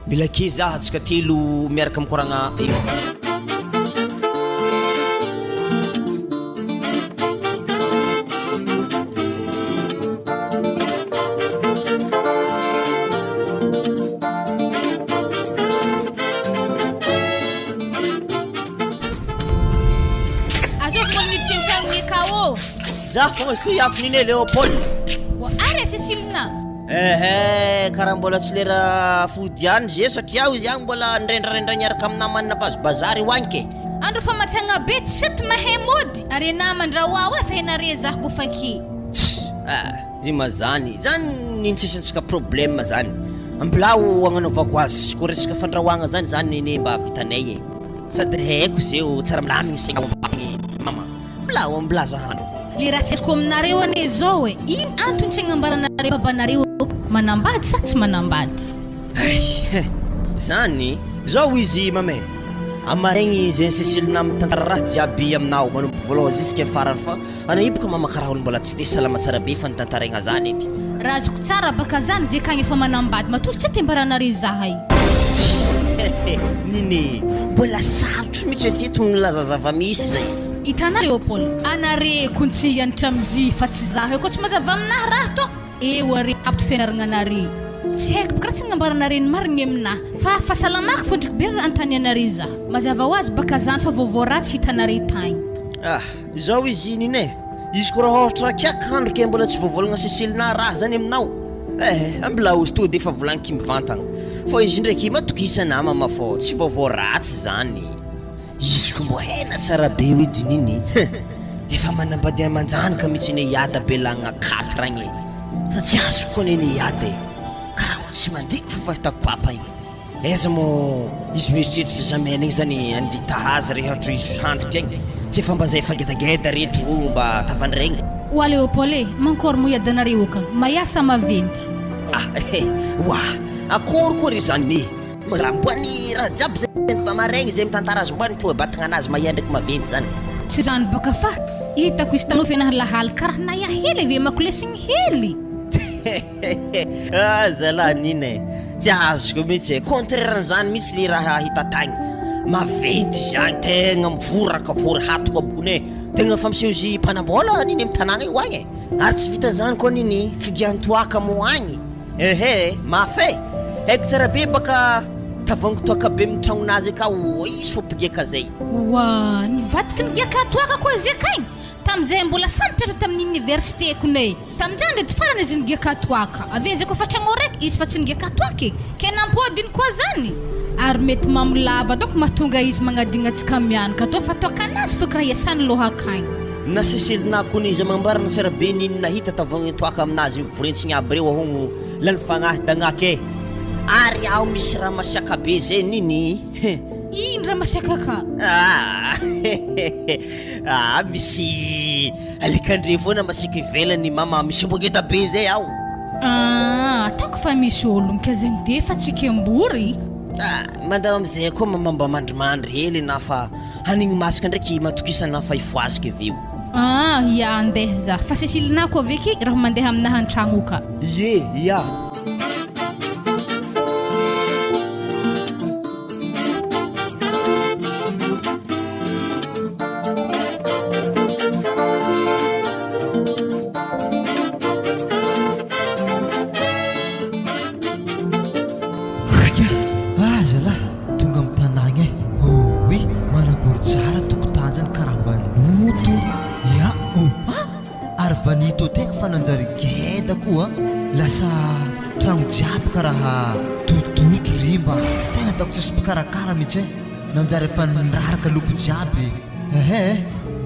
mila kezaha antsika telo miaraka mikoragna eo. Azoko mbola niditra an-tragnon'i Kao. Za fogna izy toy ato nine Léopold. Wa ary e Cécile-na. Ehe, karaha mbola tsy lera fody ihany ze satria izy agny mbola nirendrarendra niaraka amin'ny namany nampahazo bazary ho agny ke. Andro fa matsagna be tsy ty mahay mody are naman-dra wa fa henare zah ko fa ki. Tss ah, ze ma zany, zany nintsisantsika problème zany. Ambilao agnanaovako azy, ko resaka fandrahoagna zany zany nene mba vitanay e. Sady haiko zeo tsara milamigny saigna ao ambany mama. Mblao ambilaza handro. Le raha tsy azoko aminareo anie zao e, ino antony tsy agnambaranareo babanareo manambady sa tsy manambady? Hay he! Zany zao izy mama e! Amaregny ze Cecile-na mitantara raha jiaby aminao manomboka voalohany jusqu'à farany fa Anahiboka mama karaha olo mbola tsy de salama tsara be fa nitantaraigna zany edy. Raha azoko tsara baka zany ze kagny efa manambady matoa tsy atembaranare zahay. Tsia Nini, mbola sarotro mihitsy hatreto ny milaza zava-misy zay. Hitanao Léopold, anare kony tsy hianatra amzy fa tsy zaho eo koa tsy mazava aminahy raha tô eo are tapitry fianaragna anare. Tsy haiko baka raha tsy agnambaranare ny marigny aminahy fa fahasalamako fondriko be raha anontanianare zaho. Mazava ho azy baka zany fa vaovao ratsy hitanare tagny. Ah! Izao izy iny iny e! Izy ko raha ôhatra kiak andro ke mbola tsy voavolagna seselinà raha zany aminao eh! Ambilaozy to de efa volagniky mivantagna fô izy ndraiky matokisa namama fô tsy vaovao ratsy zany izy ko mbô hena tsara be oe dininy hein! Efa manambady amanjanaka mitsy anie iada be lagna quatre agny e! Fa tsy azoko anie ny iada e! Karaha olo tsy mandigny fô fahitako papa igny. Aiza moa izy mieritreritra zazamena igny zany andita azy rehatra izy hantitra igny, tsy efa mba zay efa gedageda reto mba tavan'iregny. Oa Léopold e, mankôry moa iadanareo ka, maiasa maventy. Ah eh, oa, akôry koa re zany e, raha mboa ny raha jiaby zay mba maregny zay mitantara azy mboa ny toe-batagnanazy mahia ndraiky maventy zany. Tsy zany baka fa hitako izy tanofy nahalahal karaha naia hely ave makolesigny hely. Ah zalah Nina e! Tsy azoko mihitsy e! Contraire an'izany mihitsy le raha hita tagny. Maventy izy agny, tegna mivoraka vory hatoko aby kony e! Tegna fa miseho izy mpanambola nini amy tanàgna io agny e! Ary tsy vitan'izany koa nini, figian-toaka moa agny, ehe, mafy e! Haiko tsara be baka tavoahangy toaka be amy tragnonazy akao, izy fô mpigiaka zay. Oa, nivadiky nigiaka toaka koa izy akagny, tamizay mbola samy mpianatra tamin'ny université kony e! Tamin'izany reto farany izy nigiaka toaka. Avy eo izy koa fa tragno raiky izy fa tsy nigiaka toaka e! Ke nampodiny koa zany? Ary mety mamo lava donc mahatonga izy magnadigna antsika mianaka tô fa toakanazy fo kiraha iasany loha akagny. Na seselina kony izy amambarana tsara be nino nahita tavoahangy toaka aminazy vorentsiny aby reo ahogno lany fagnahy dagnaka e! Ary aho misy raha masiaka be zay nini he! Ino raha masiaka ka? Ah ah misy alikandre foana masiaka ivelany mama misy ambongeta be zay aho. Ah ataoko fa misy ologno ka zegny de fa tsy kembory. Ah mandao amizay koa mama mba mandrimandry hely na fa Hanigny masaka ndraiky matokisa na fa hifohazika avy eo. Ah ya andeha za fa Cécile-na ko avy aky raha mandeha aminahy antragno ka. Ie ya. Ika! Ah zalahy! Tonga am tanagna eh! Ouii manakory tsara tokotany zany karaha maloto ya oh ah! Ary vanille tô tegna fa nanjary geda koa lasa tragno jiaby karaha dododro rimba tegna ataoko tsisy mpikarakara mitsy eh! Nanjary efa niraraka loko jiaby ehe eh!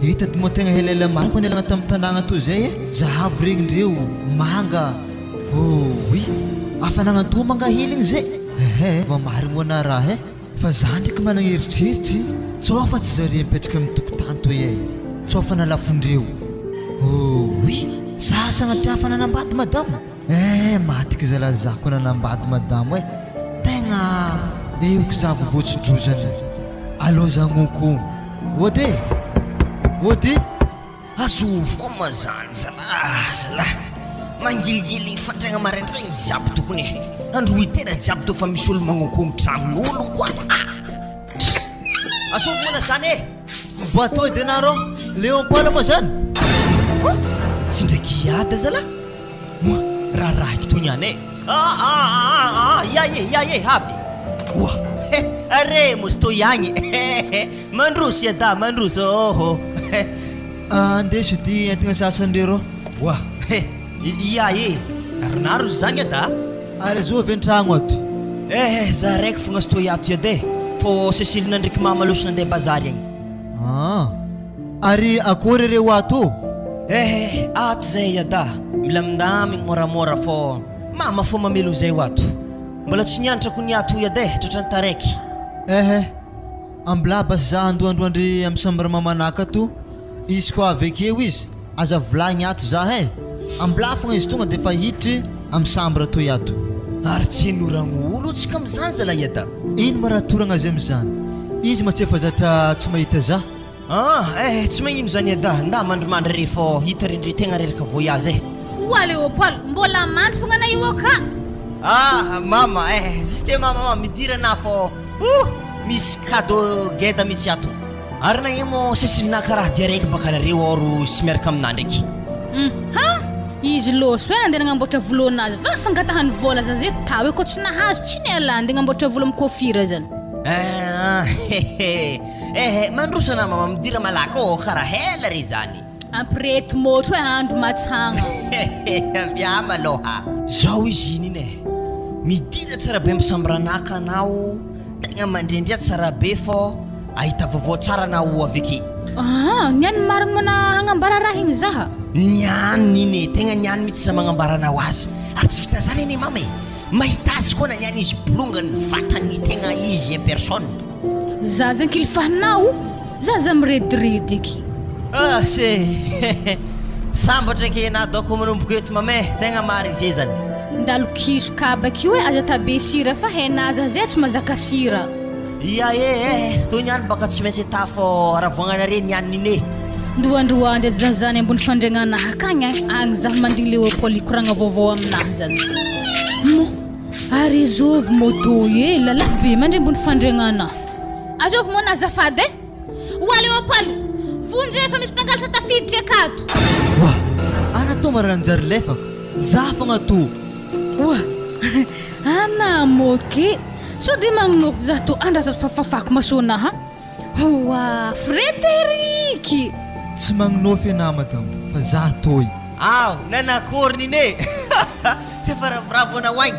Hita ty moa tegna elaela marina koa nialagna tam tanagna tô zay eh! Zahavo regny ndreo manga ouii! Hafanagna tô manga hely igny zay! Ehe, vao marigny ho anah raha eh! Fa za ndreky managna eritreritry, tsao fa tsy zare mipetraka amin'ny tokotany toy eh! Tsao fa nalafondreo. Ouii! Za sagnatria fa nanambady madamo? Eh! Matiky zalahy za koa nanambady madamo eh! Tegna eoky za vao voatsi-drozany. Aleo za agnonkono. Ody eh! Ody! Azovy koa ma zany zalah zalah mangilingily fandraigna maraindraigny jiaby tokony e andro huit heures jiaby tô fa misy olo magnonkogno tragnon'olo koa ah azovy moa na zany e. Boiteau de narô Léon Paul moa zany? Oa! Tsy ndraiky hiady zalah moa raharahiko toy niany e. Ah ah ah ah ia e ia e avy oa he are mosy toy agny he mandroso iadahy mandroso ôhô he. Andeso ity entigna sasany re rô. Oa he ia e arinaro zany iadahy. Ary azovy an-tragno ato. Eh za raiky fogna sy toy ato iadahy e fô Cécile nandriky mama losy nandeha bazary agny. Ah ary akory re ho ato ô? Eh ato zay iadahy milamindamigny môramôra fô mama fô mamelogno zay ho ato. Mbola tsy nianatra ko ny ato iadahy tratran'ny taraiky. Eh eh Ambilà basy za andohandohandry am chambre mamanaka ato izy ko avy akeo izy aza volagny ato za eh! Ambilà fogna izy tonga defa hiditry am chambre toy ato. Ary tsy noragno olo tsika amizany zalahy ada. Ino ma raha toragna azy amizany? Izy ma tsy efa zatra tsy mahita za. Ah eh tsy magnino zany ada, nda mandrimandry re fô hita rendry tegna reraka voyage eh. Oa Léopold, mbola mandry fogna na io ka. Ah mama eh, juste mama mama midira anah fô oh misy cadeau geda mitsy ato. Ary nagnino mô Cécile-na karaha dia raiky baka nareo ao ro sy miaraka aminah ndraiky. Hum ha! Izy lôso eh nandeha nagnamboatra volonazy va fangatahany vôla zany zay tao eh kô tsy nahazo tsy nialà andeha agnamboatra volo am coiffure zany. Ah hehe. Eh mandroso anah mama midira malaky ô karaha ela re zany. Ampireheto môtro e andro matsagna. Avia malôha. Zao izy iny iny eh. Midira tsara be am sambranaka anao tegna mandrendriha tsara be fô ahita vaovao tsara anao avy ake. Aa ny any marigny mana hagnambara raha igny zaha. Ny any iny e, tegna ny any mitsy za magnambara anao azy. Ary tsy vitan'izany anie mama e, mahita azy koa na ny any izy bolongany vatany tegna izy en personne. Zaza ankilifahinao, zaza mirediredy eky. Ah se Sambatra ke enah doko manomboka eto mama eh, tegna marigny ze zany. Ndalo kizo kabaka io eh, aza atao be sira fa henaza zay tsy mazaka sira. Ia eh eh, toy ny any baka tsy maintsy atà fô haravoagnanare ny aniny eh. Ndoandroandy edy zah zany ambony fandriagnanahy akagny eh, agny zah mandigny Léopold hikoragna vaovao aminahy zany. Mo. Ary azovy moto e, lalahy be mandry ambony fandriagnana. Azovy moa na azafady e. Oa Léopold, vonjeo efa misy mpangalatra tafiditra akato. Oa, ana tô mara nanjary lefaka, za fogna tô. Oa, ana moke, sao de magnonofy za tô andraso fa fafako masonaha. Oa, Frederic! Tsy magnonofy anah madamo fa za tô. Ao, nanakory nine? Tsy efa ravoravo anao agny?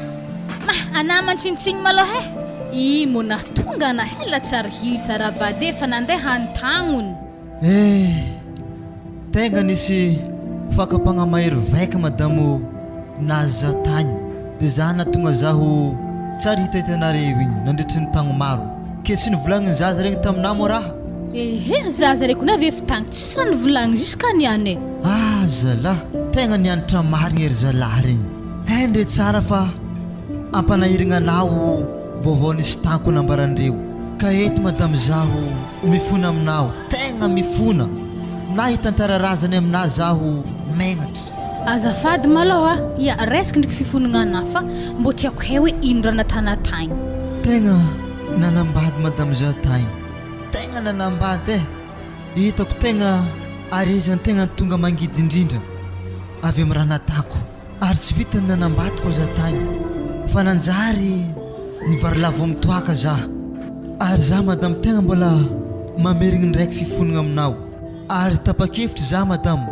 Mah, anah mantsinintsigny malôha e! I mo nahatonga ana hela tsary hita raha vady efa nandeha antagnony. Eh! Tegna nisy fakam-pagnahy mahery vaika madamo naza tagny de za nahatonga zaho tsary hitahitanareo igny nandritry ny tagno maro. Ke tsy nivolagniny zaza regny taminah moa raha? Ehe zaza reko navy efa tagny tsisy raha nivolagny jusqu'à niany e. Ah zalah! Tegna nianatra marigny ery zalah regny. Hendre tsara fa ampanahirigna anao vaovao nisy tanko nambarandreo. Ka eto madame zaho mifona aminao, tegna mifona. Na hitantara razany aminà zaho megnatra. Azafady malôha ia resaka ndriky fifonagna anà fa mbô tiako hay hoe ino raha natana tagny. Tegna nanambady madame za tagny. Tegna nanambady eh. Hitako tegna arezany tegna tonga mangidy indrindra avy am raha natako. Ary tsy vitan'ny nanambadiko aza tagny fa nanjary nivarilavo mitoaka za. Ary za madame tegna mbola mamerigny ndraiky fifonagna aminao. Ary tapakevitry za madame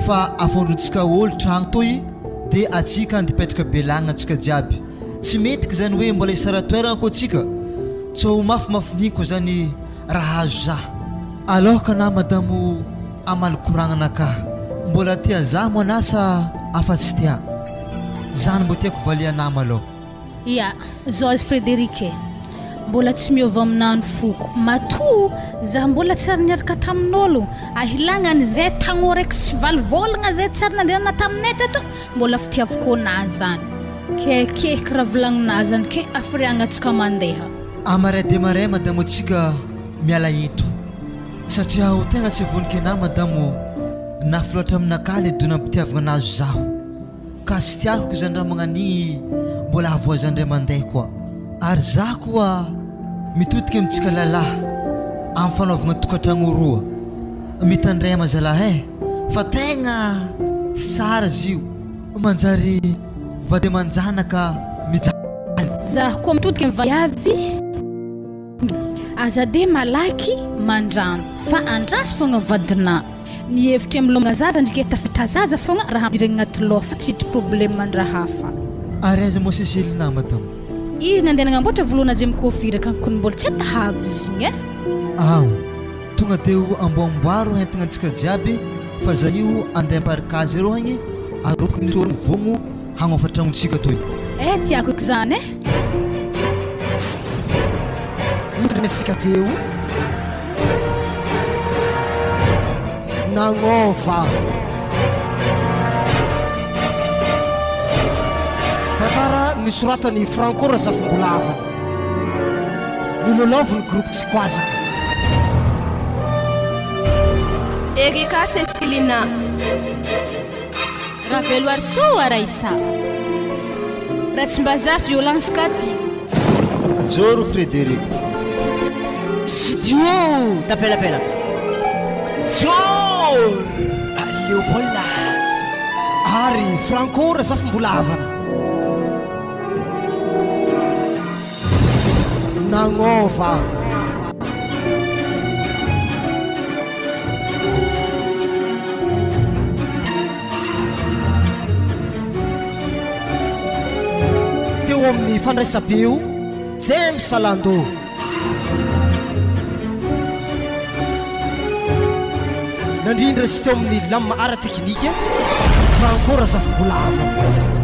fa afondrontsika olo tragno toy de atsika andipetraka belagna atsika jiaby. Tsy mety zany hoe mbola hisara-toeragna koa tsika. Tsao ho mafimafiniko zany raha azo za. Alors ka na madamo amaly koragnana ka. Mbola tia za moa anah sa afa tsy tia? Zany mbo tiako valianah malôha. Ya, Georges Frederic e! Mbola tsy miova aminah ny foko. Matoa zah mbola tsy ary niaraka tamin'olo, ahilagna an'izay tagno raiky sy valo vôlagna zay tsy ary nandehanana taminay teto, mbola fitiavako anah zany. Ke keky raha volagninah zany ke hafiriagna antsika mandeha. Amaray dia maray madamo antsika miala eto satria aho tegna tsy vonoky anah madamo nafy loatra aminakahy le donam-pitiavagna nahazo zaho ka tsy tiako izany raha magnanigny mbola havoazan ndray mandeha koa ary za koa mitodika amintsika lalahy amin'ny fanaovagna tokantragno roa mitandrema zalahy eh fa tegna tsy tsara izy io manjary vady aman-janaka mijaly. Zaho koa mitodika amin'ny vaiavy. Aza de malaky mandrano fa andraso fogna vadinà. Ny hevitry am lôgna zaza ndriky tafita zaza fogna raha ampidirigny agnaty lôha fa tsy hiditry problème ndraha hafa. Ary aiza moa Cécile madame? Izy nandeha nagnamboatra volonazy am coiffure ka kony mbola tsy atahavy izy igny eh. Ao, tonga de ho amboamboaro entigna antsika jiaby fa za io andeha amparikazy arô agny aroky misy olo vogno Hagnofa tragnontsika toy. Eh tiako eky zany eh. Notandrenesika teo. Nagnova. Tantara nosoratan'i Franco Razafimbolavana. Nolalaovin'ny groupe Tsikwazaka. Erika Cecilina. Raveloarisoa Raissa. Ratsimbazafy Violence Katy. Joro Frédéric. Studio Tapelapela. Joro Léopold. Ary Franco Razafimbolavana. Nagnova. Teo amin'ny fandraisam-peo, James Lando. Nandrindra sy teo amin'ny lamina ara-teknika, Franco Razafimbolavana.